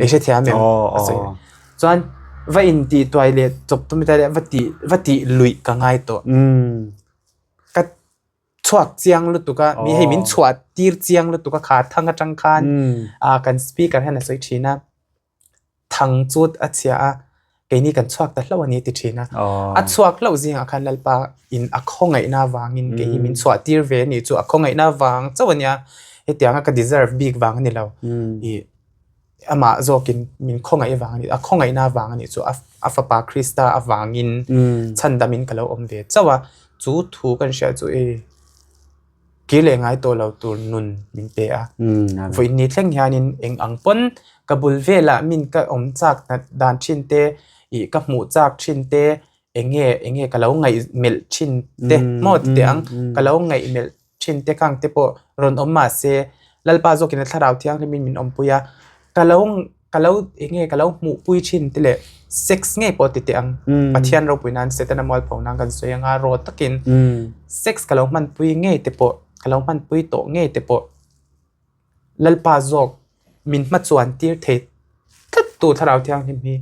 I hrethiam em? A sawi a. Chuan va intih tuai leh chawp tum ila va tih va tih luih ka ngai tawh. Ka chhuak chiang lutuk a mi hei min chhuah tir chiang lutuk a kha thang atang khan ah kan speaker hian a sawi thin a thang chu a chhia a keini kan chhuak ta hlauh a ni ti thin a a chhuak hlauh zingah khan Lalpa in a khawngaihna avangin kei hi min chhuah tir ve a nih chu a khawngaihna vang chauh a nia hetianga ka deserve bik vang a ni lo ih Amah zawkin min khawngaih avang a ni, a khawngaihna avang a nih chu a fapa Krista avangin chhandamin ka lo awm ve chauh a, chu thu kan hriat chu ei kir leh ngai tawh lo tur nun min pe a. Vawiin thleng hianin eng ang pawn ka bul velah min ka awm chak dan thin te ih ka hmuh chak thin te eng nge eng nge ka lo ngaih melh thin te maw ti teh ang ka lo ngaih melh thin te khang te pawh rawn awm mah se Lalpa zawkin a thlarau thianghlimin min awmpui a ka lo ka lo eng nge ka lo hmuhpui thin te leh sex ngei pawh ti teh ang Pathian ropui nan Setana mualpho nan kan sawi anga raw takin sex ka lo hmanpui ngei te pawh ka lo hmanpui tawh ngei te pawh. Lalpa zawk min hmachuan tir thei tlat tu thlarau thianghlim hi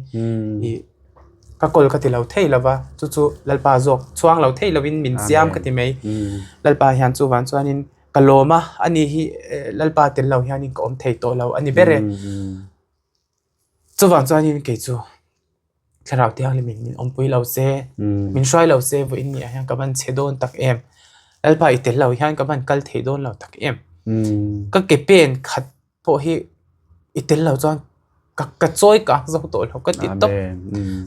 ih ka kawl ka ti lo thei lo va chu chu Lalpa zawk chhuang lo thei lovin min siam ka ti mai Lalpa hian chuvan chuanin ka lawm a ani hi Lalpa tel lo hianin ka awm thei tawh lo a ni ber e chuvang chuanin kei chu. Thlarau thianghlim in min awmpui lo se, min hruai lo se vawiin ni ah hian ka van che dawn tak em. Lalpa i tel lo hian ka van kal thei dawn lo tak em. Ka ke pen khat pawh hi i tel lo chuan. Ka ka chawi kak zo tawh lo ka ti tawp.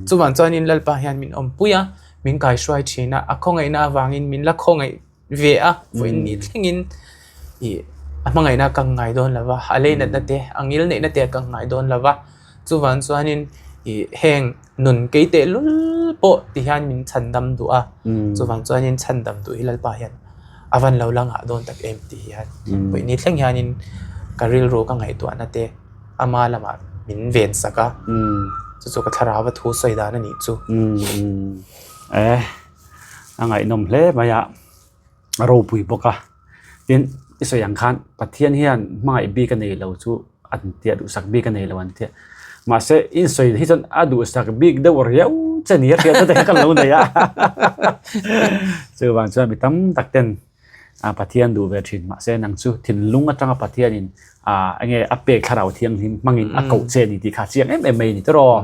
Chuvang chuanin Lalpa hian min awmpui a, min kaihruai thin a, a khawngaihna avangin min la khawngaih ve a, vawiin ni thlengin ih a hmangaihna ka ngai dawn lo va, a leinatna te a ngil neihna te ka ngai dawn lo va. Chuvang chuanin ih heng nun kei tehlul pawh ti hian min chhandam duh a, chuvang chuanin chhandam duh hi Lalpa hian a van lo la ngah dawn tak em tih hian vawiin ni thleng hianin ka rilru ka ngaihtuahna te. Ama lamah min ven sak a, chu chu ka thlarau a thu sawi dan a nih chu. Eh, a ngaihnawm hle mai a, a ropui bawk a. Tin, i sawi ang khan Pathian hian hmangaih bik a nei lo chu an tia, duhsak bik a nei lo an tia. Mahse, i insawi hi chuan a duhsak bik deuh riau che ni a hriat te kha ka lo nei a. Chuvang chuan mi tam tak ten a Pathian duh ve thin mahse nang chu thinlung atanga Pathianin a enge a pek thlarau thianghlim hmangin a koh che ni tih kha chiang em em mai a ni tawh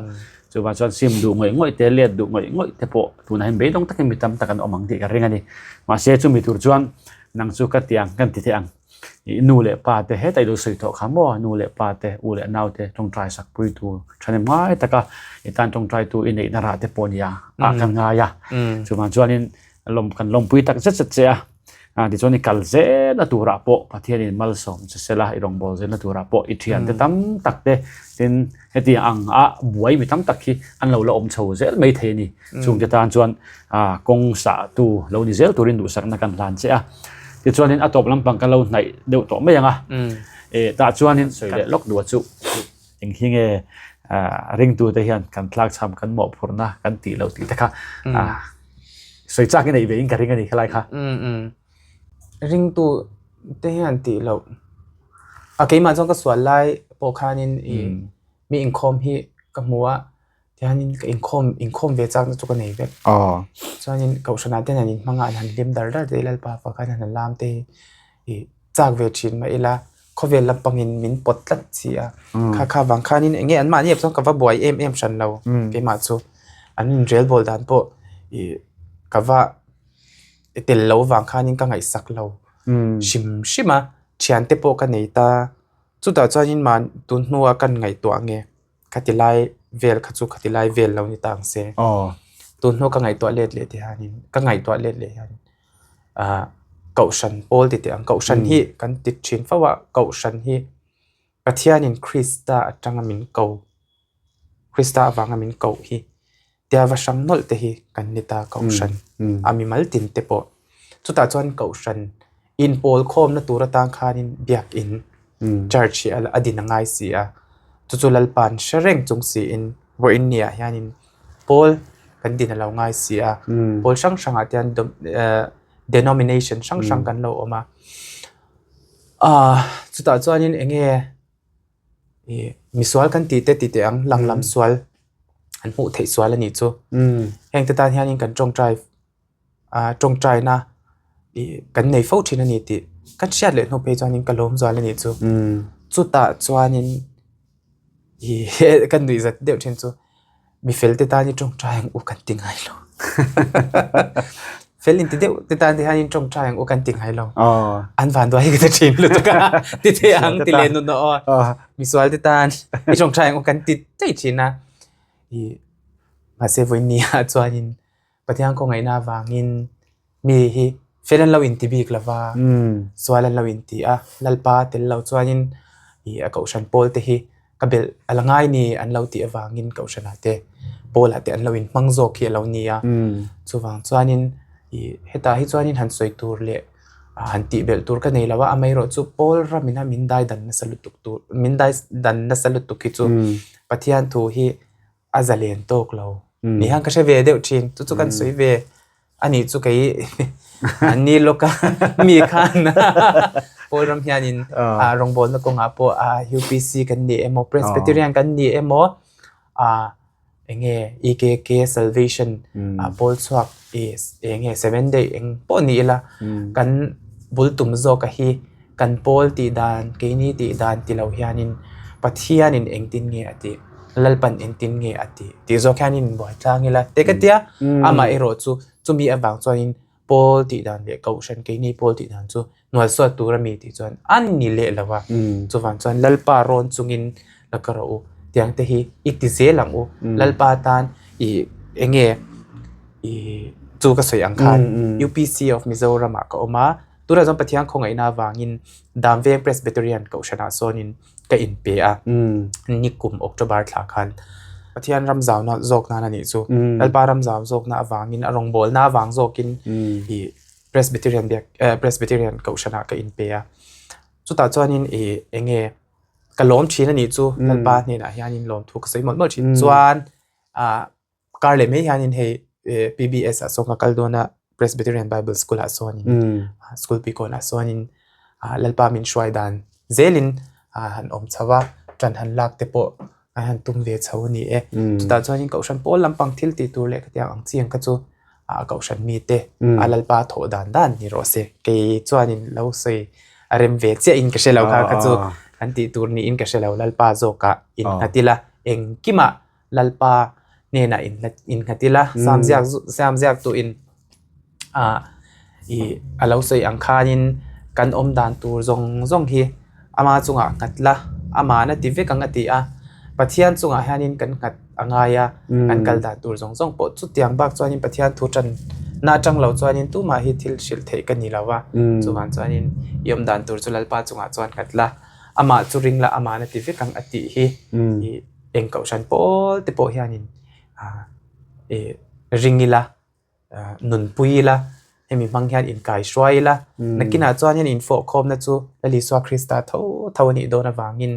chuvang chuan sim duh ngawih ngawih te let duh ngawih ngawih te pawh tunah hian beidawng takin mi tam tak an awm ang tih ka ring a ni mahse chumi tur chuan nang chu ka tiang kan ti thei ang ih nu leh pa te hetah i lo sawi tawh kha maw nu leh pa te u leh nau te tawngtai sak pui tur thahnem ngai taka i tan tawngtai tu i neihna rah te pawh nia ah kan ngai a chuvang chuanin lawm kan lawmpui tak zet zet che a ah tichuan i kal zelna turah pawh Pathianin malsawm che sela i rawngbâwl zelna turah pawh i thiante tam tak te tin hetiang ang a buai mi tam tak hi an lo la awm chho zel mai thei a ni chungte tan chuan ah kawng sah tu lo ni zel turin duhsakna kan hlan che a tichuanin a tawp lampang kan lo hnaih deuh tawh mai ang a eh tah chuanin sawi leh lawk duh chu Eng hi nge ringtute hian kan tlakchham kan mawhphurhna kan tih loh tih te kha sawi chak i neih ve in ka ring a ni khalai kha. Ringtu te hian tih loh a keimah chuan ka sual lai pawh khanin i mi inkhawm hi ka hmu a tihianin ka inkhawm inkhawm ve chakna chu ka nei vek. Chuanin kohhranah te hian an inhmang a an han hlim dar dar te Lalpa fak khan an han lam te hi i chak ve thin mah ila khawvel lampangin min pawt tlat si a kha kha vang khanin eng nge an mahni ah chuan ka va buai em em hran lo keimah chu an inrel bawl dan pawh ih ka va tel lo vang khanin ka ngaihsak lo hrim hrim a thiante pawh ka nei ta chutah chuanin mah tun hnua kan ngaihtuah nge khati lai vel kha chu khati lai vel lo ni ta ang se tun hnua ka ngaihtuah let leh tih hianin ka ngaihtuah let leh hian ah kohhran pawl ti teh ang kohhran hi kan ti thin fo a kohhran hi Pathianin Krista atanga min ko Krista avanga min koh hi tia va hrang nawlh te hi kan ni ta kohhran a mimal tin te pawh chutah chuan kohhran inpawl khawmna tur atan khanin biakin church hi a din a ngai si a chu chu Lalpa'n hre reng chung siin vawiin ni ah hianin pawl kan din a lo ngai si a pawl hrang hrangah te hian denomination hrang hrang kan lo awm a ah chutah chuanin eng nge ih misual kan tih te tih teh ang lang lam sual an hmuh theih sual a nih chu heng te tan hianin kan tawngtai ah tawngtaina ih kan nei fo thin a ni tih kan hriat leh hnu phei chuanin ka lawm zual a nih chu chutah chuanin ih kan nuih zat deuh thin chu mi fel te tan hi tawngtai ang u kan ti ngai lo fel inti deuh te tan te hian tawngtai ang u kan ti ngai lo an van duai hi ka ti thin lutuk a ti thei ang ti leh nun aw misual te tan i tawngtai ang u kan ti daih thin a ih mahse vawiin ni ah chuanin Pathian khawngaihna avangin mi hi fel an lo inti bik lo va, sual an lo inti a, Lalpa tel lo chuanin ih a kohhran pawl te hi ka belh a la ngai ni an lo tih avangin kohhranah te pawlah te an lo inhmang zawk hi a lo ni a. Chuvang chuanin ih hetah hi chuanin han sawi tur leh han tih belh tur ka nei lo a, amaherawhchu pawl ramina min dai dan nasa lutuk tur min dai dan nasa lutuk hi chu Pathian thu hi a zalen tawk lo ni hian ka hre ve deuh thin chu chu kan sawi ve a nih chu kei an ni lawk a mi khan pawl ram hianin a rawngbawlna kawngah pawh a U_P_C kan ni emaw Presbyterian kan ni emaw ah eng nge E_K_K salvation ah pawl chhuak ih eng nge seven day eng pawh ni ila kan bul tum zawk a hi. Kan pawl tih dan, keini tih dan ti lo hianin Pathianin engtin nge a tih, Lalpan engtin nge a tih tih zawk hianin inbuai tlang ila te ka tia. Amah erawh chu chumi avang chuanin pawl tih dan leh kohhran keini pawl tih dan chu hnualsuat tur a mi tih chuan a ni leh lo a. Chuvang chuan Lalpa rawn chungin la ka rawh u. Tiang te hi i ti zel ang u. Lalpa tan i enge i chu ka sawi ang khan UPC of Mizoram ah ka awm a. Tunah chuan Pathian khawngaihna avangin Damveng Presbyterian Kohhranah sawnin ka inpe a. Nikum October thla khan Pathian ram zauna zawk nan a nih chu. Lalpa ram zau zawkna avangin a rawngbawlna avang zawkin i Presbyterian biak Presbyterian Kohhranah ka inpe a. Chutah chuanin i enge ka lawm thin a nih chu Lalpa hnenah hianin lawmthu ka sawi mawlh mawlh thin. Chuan ah kar leh mai hianin hei PBS ah sawn ka kal dawn a Presbyterian Bible School ah sawnin school pikawnah sawnin Lalpa min hruai dan zelin han awm chho a ṭan han lak te pawh an han tum ve chho a ni e. Chutah chuanin kohhran pawl lampang thil tih tur leh khatiang ang chi ang kha chu a kohhran mite a Lalpa thawh dan dan ni rawh se. Kei chuanin lo sawi a rem ve chiahin ka hre lo kha kha chu kan tih tur niin ka hre lo Lalpa zawkah innghat ila engkimah Lalpa hnenah innghat ila, Sam ziak Sam ziak tuin ah ih a lo sawi ang khanin kan awm dan tur zawng zawng hi ama chungah nghat la, ama'n a ti vek ang a ti a, Pathian chungah hianin kan nghat a ngai a, kan kal dan tur zawng zawng pawh chutiang bak chuanin Pathian thu tan na atang lo chuanin tumah hi thil hrilh theih ka ni lo va, chuvang chuanin i awm dan tur chu Lalpa chungah chuan nghat la, amah chu ring la, ama'n a ti vek ang a tih hi ih. Eng kohhran pawl te pawh hianin ah ih ring ila ah nunpui ila hemi hmang hian inkai hruai ila nakinah chuanin infawhkhawmna chu Lal Isua Krista tho tho a nih dawn avangin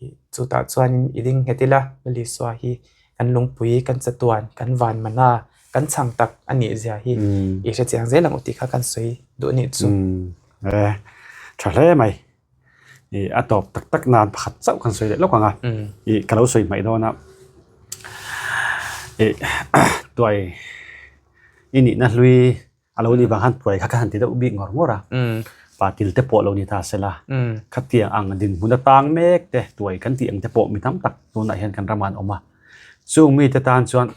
ih chutah chuanin i ding nghet ila Lal Isua hi kan lungpui kan chatuan kan van mana kan chhang tak a nih zia hi i hrechiang zel ang u tih kha kan sawi duh a nih chu. Tha hle mai. Ih a tawp tak tak nan pakhat chauh kan sawi leh lawk ang a ih ka lo sawi hmaih dawn a ih tuai i nihna hlui a lo nih vang khan tuai kha ka han ti deuh bik ngawr ngawr a patil te pawh lo ni ta sela khatiang ang dinhmun atang mek te tuai kan tih ang te pawh mi tam tak tunah hian kan ramah an awm a chung mite tan chuan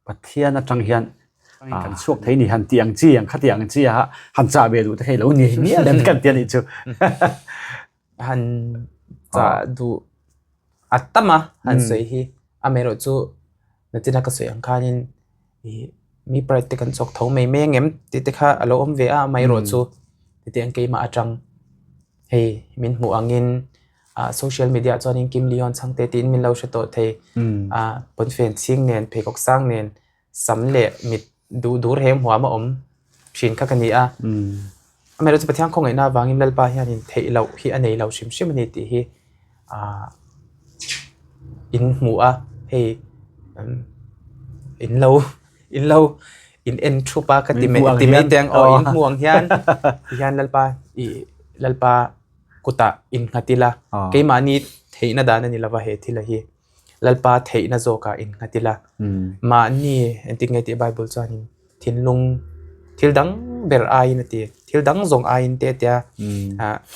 Pathian atang hian kan chhuak thei ni han tih ang chi ang khati ang chi a han chah ve duh te hei lo ni mial em kan ti a nih chu. Han chah duh a tam a han sawi hi amaherawh chu nachina ka sawi ang khanin ih mi pride te kan chawk tho mai mai ang em tih te kha a lo awm ve a amaherawh chu hetiang keimah atang hei min hmuh angin ah social media ah chuanin Kim Leon chhangte tiin min lo hre tawh thei ah pawnfen chhing nen pheikhawk sang nen sam leh mit duh dur he hmuam a awm thin kha ka ni a amaherawhchu chu Pathian khawngaihna avangin Lalpa hianin theih loh hi a nei lo hrim hrim a ni tih hi ah in hmu a hei in lo in lo in en thup a ka ti mai ti mai te ang aw in hmu ang hian tihian Lalpa ih Lalpa. kutah innghat ila, keimahni theihna dan a ni lova he thil a hi. Lalpa theihna zawkah innghat ila, mahni engtik nge tih Bible chuanin thinlung thil dang ber aiin a ti, thil dang zawng aiin te tia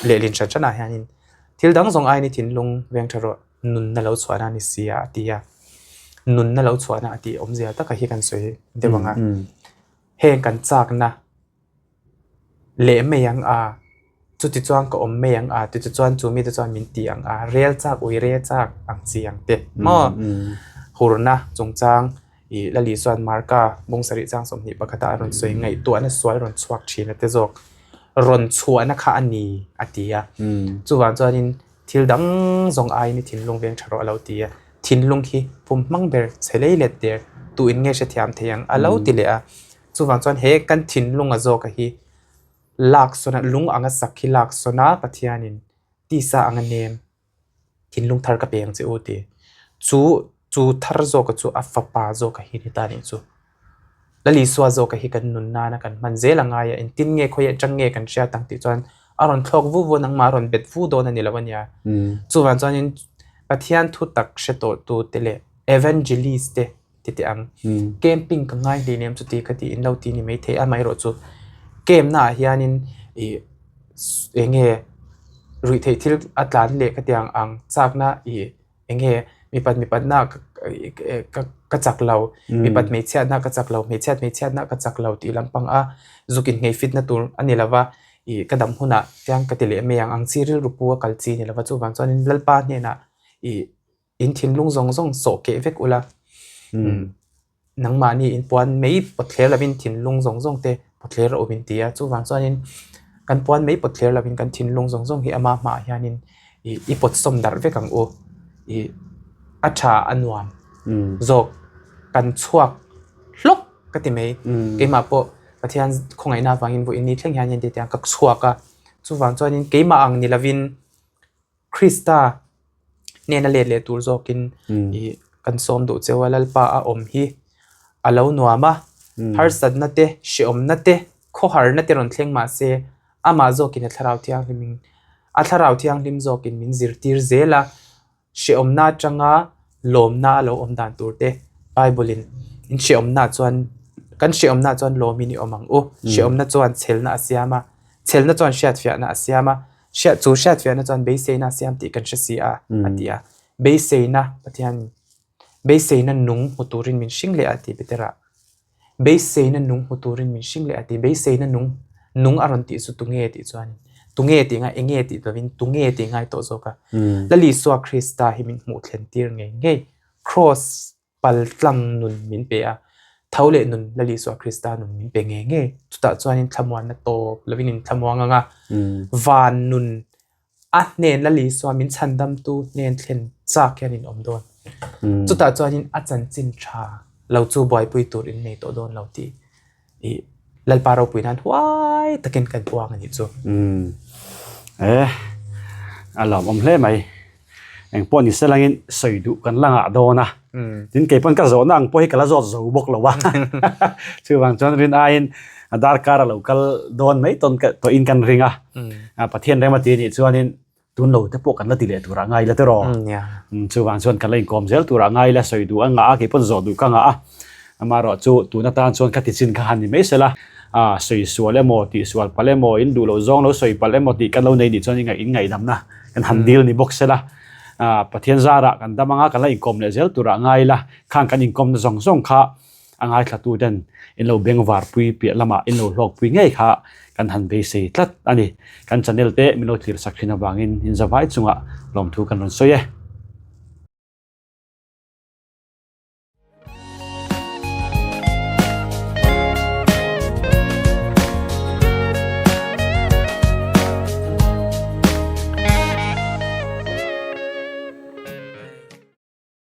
lehlin hran hranah hianin thil dang zawng aiin i thinlung veng tha rawh nunna lo chhuahna a ni si a a ti a, nunna lo chhuahna a tih awmzia taka hi kan sawi deuh ang a, heng kan chakna. Leh mai ang a, chuti chuan ka awm mai ang a, chuti chuan chu mite chuan min ti ang a, rel chak ui rel chak ang chi ang te maw? Hurna chungchang ih Lali chuan Marka bung sarih chang 21 a rawn sawi ngaihtuahna sual rawn chhuak thin a te zawk rawn chhuahna kha a ni a ti a, chuvang chuanin thil dang zawng aiin i thinlung veng tha rawh a lo ti a, thinlung khi pum hmang ber chhe lei let der tuin nge hrethiam thei ang a lo ti leh a. Chuvang chuan he kan thinlunga zawka hi lak sawn a, lung anga sak hi lak sawn a Pathianin tisa anga nem thinlung thar ka pe ang che u ti. Chu chu thar zawka chu a fapa zawka hi ni ta nih chu. Lal Isua zawka hi kan nun nana kan hman zel a ngai a, engtin nge khawi atang nge kan hriat ang tih chuan a rawn thlawk vu vu a, nangmah a rawn bet vu dawn a ni lo a nia. Chuvang chuanin Pathian thu tak hre tawh tute leh evangelist te ti teh ang. Camping ka ngai hlei nem chuti ka ti in lo ti ni maithei a amaherawhchu camp naah hianin ih eng nge ruihtheih thil a tlan leh ka ti ang ang chakna ih eng nge mipat mipat na ka ka chak lo mipat hmeichhiatna ka chak lo hmeichhiat hmeichhiatna ka chak lo tih lampang a zuk inhngei fit na tur a ni lo va ih ka dam hunah tiang ka ti leh mai ang ang chi rilru pu a kal chi a ni lo va chuvang chuanin Lalpa hnenah ih. In thinlung zawng zawng sawh keh vek ula. Nangmahni in puan mai pawtthler lovin thinlung zawng zawng te pawtthler a awm in ti a, chuvang chuanin kan puan mai pawtthler lovin kan thinlung zawng zawng hi ama hmaah hianin ih i pawtsawm darh vek ang u, ih a tha a nuam zawk kan chhuak hlawk ka ti mai, keimah pawh Pathian khawngaihna avangin vawiin ni thleng hian heti tiang ka chhuak a, chuvang chuanin keimah ang ni lovin Krista hnena let leh tur zawkin ih kan sawm duh cheu a, Lalpa a awm hi a lo nuam a, harsatna te, hrehawmna te, khawharna te rawn thleng mah se amah zawkin a thlarau thianghlimin a thlarau thianghlim zawkin min zirtir zel a. Hrehawmna atanga lawmna a lo awm dan tur te Bible in in hrehawmna chuan kan hrehawmna chuan lawmin i awm ang u. Hrehawmna chuan chhelna a siam a, chhelna chuan hriatfiahna a siam a, hriat chu hriatfiahna chuan beiseina a siam tih kan hre si a a ti a. Beiseina Pathian beiseina nung hmu turin min hring leh a ti Petera. Beiseina nung hmu turin min hring leh a ti. Beiseina nung nung a rawn tih chu tunge tih chuan tunge tih ngai enge tih lovin tunge tih ngai tawh zawk a. Lal Isua Krista hi min hmuh thlen tir ngei ngei. Kraws pal tlang nun min pe a, tho leh nun Lal Isua Krista nun min pe ngei ngei. Chutah chuanin thlamuanna tawp lovin in thlamuang ang a, van nun A hnen Lal Isua min chhandamtu hnen thlen chak hian in awm dawn. Chutah chuanin a chanchin tha lo chu buaipui tur in nei tawh dawn lo tih i Lalpa ropui nan huai takin kan puang a nih chu. E, a lawmawm hle mai. Eng pawh ni selangin sawi duh kan la ngah dawn a. Tin kei pawn ka zawhna ang pawh hi ka la zawt zo bawk lo a. Chuvang chuan rin aiin darkar a lo kal dawn mai tawn tawhin kan ring a. Pathian rem a ti anih chuanin tun lo te pawh kan la ti leh turah ngai la tiraw. Chuvang chuan kan la inkawm zel turah ngai la sawi duh a ngah a kei pawn zawh duh ka ngah a. Amaherawh chu tun atan chuan ka ti chin kha han ni mai sela sawi sual emaw tih sual palh emaw in duh loh zawng lo sawi palh emaw tih kan lo nei nih chuan in ngaihdamna kan han dil ni bawk sela. Pathian zarah kan dam anga kan la inkawm leh zel turah ngai ila khang kan inkawmna zawng zawng kha a ngaithla ten in lo bengvar pui piah lamah in lo hlawk pui ngei kha kan han beisei tlat a ni. Kan channel te min lo thlir sak thin avangin in zavai chungah lawmthu kan rawn sawi e.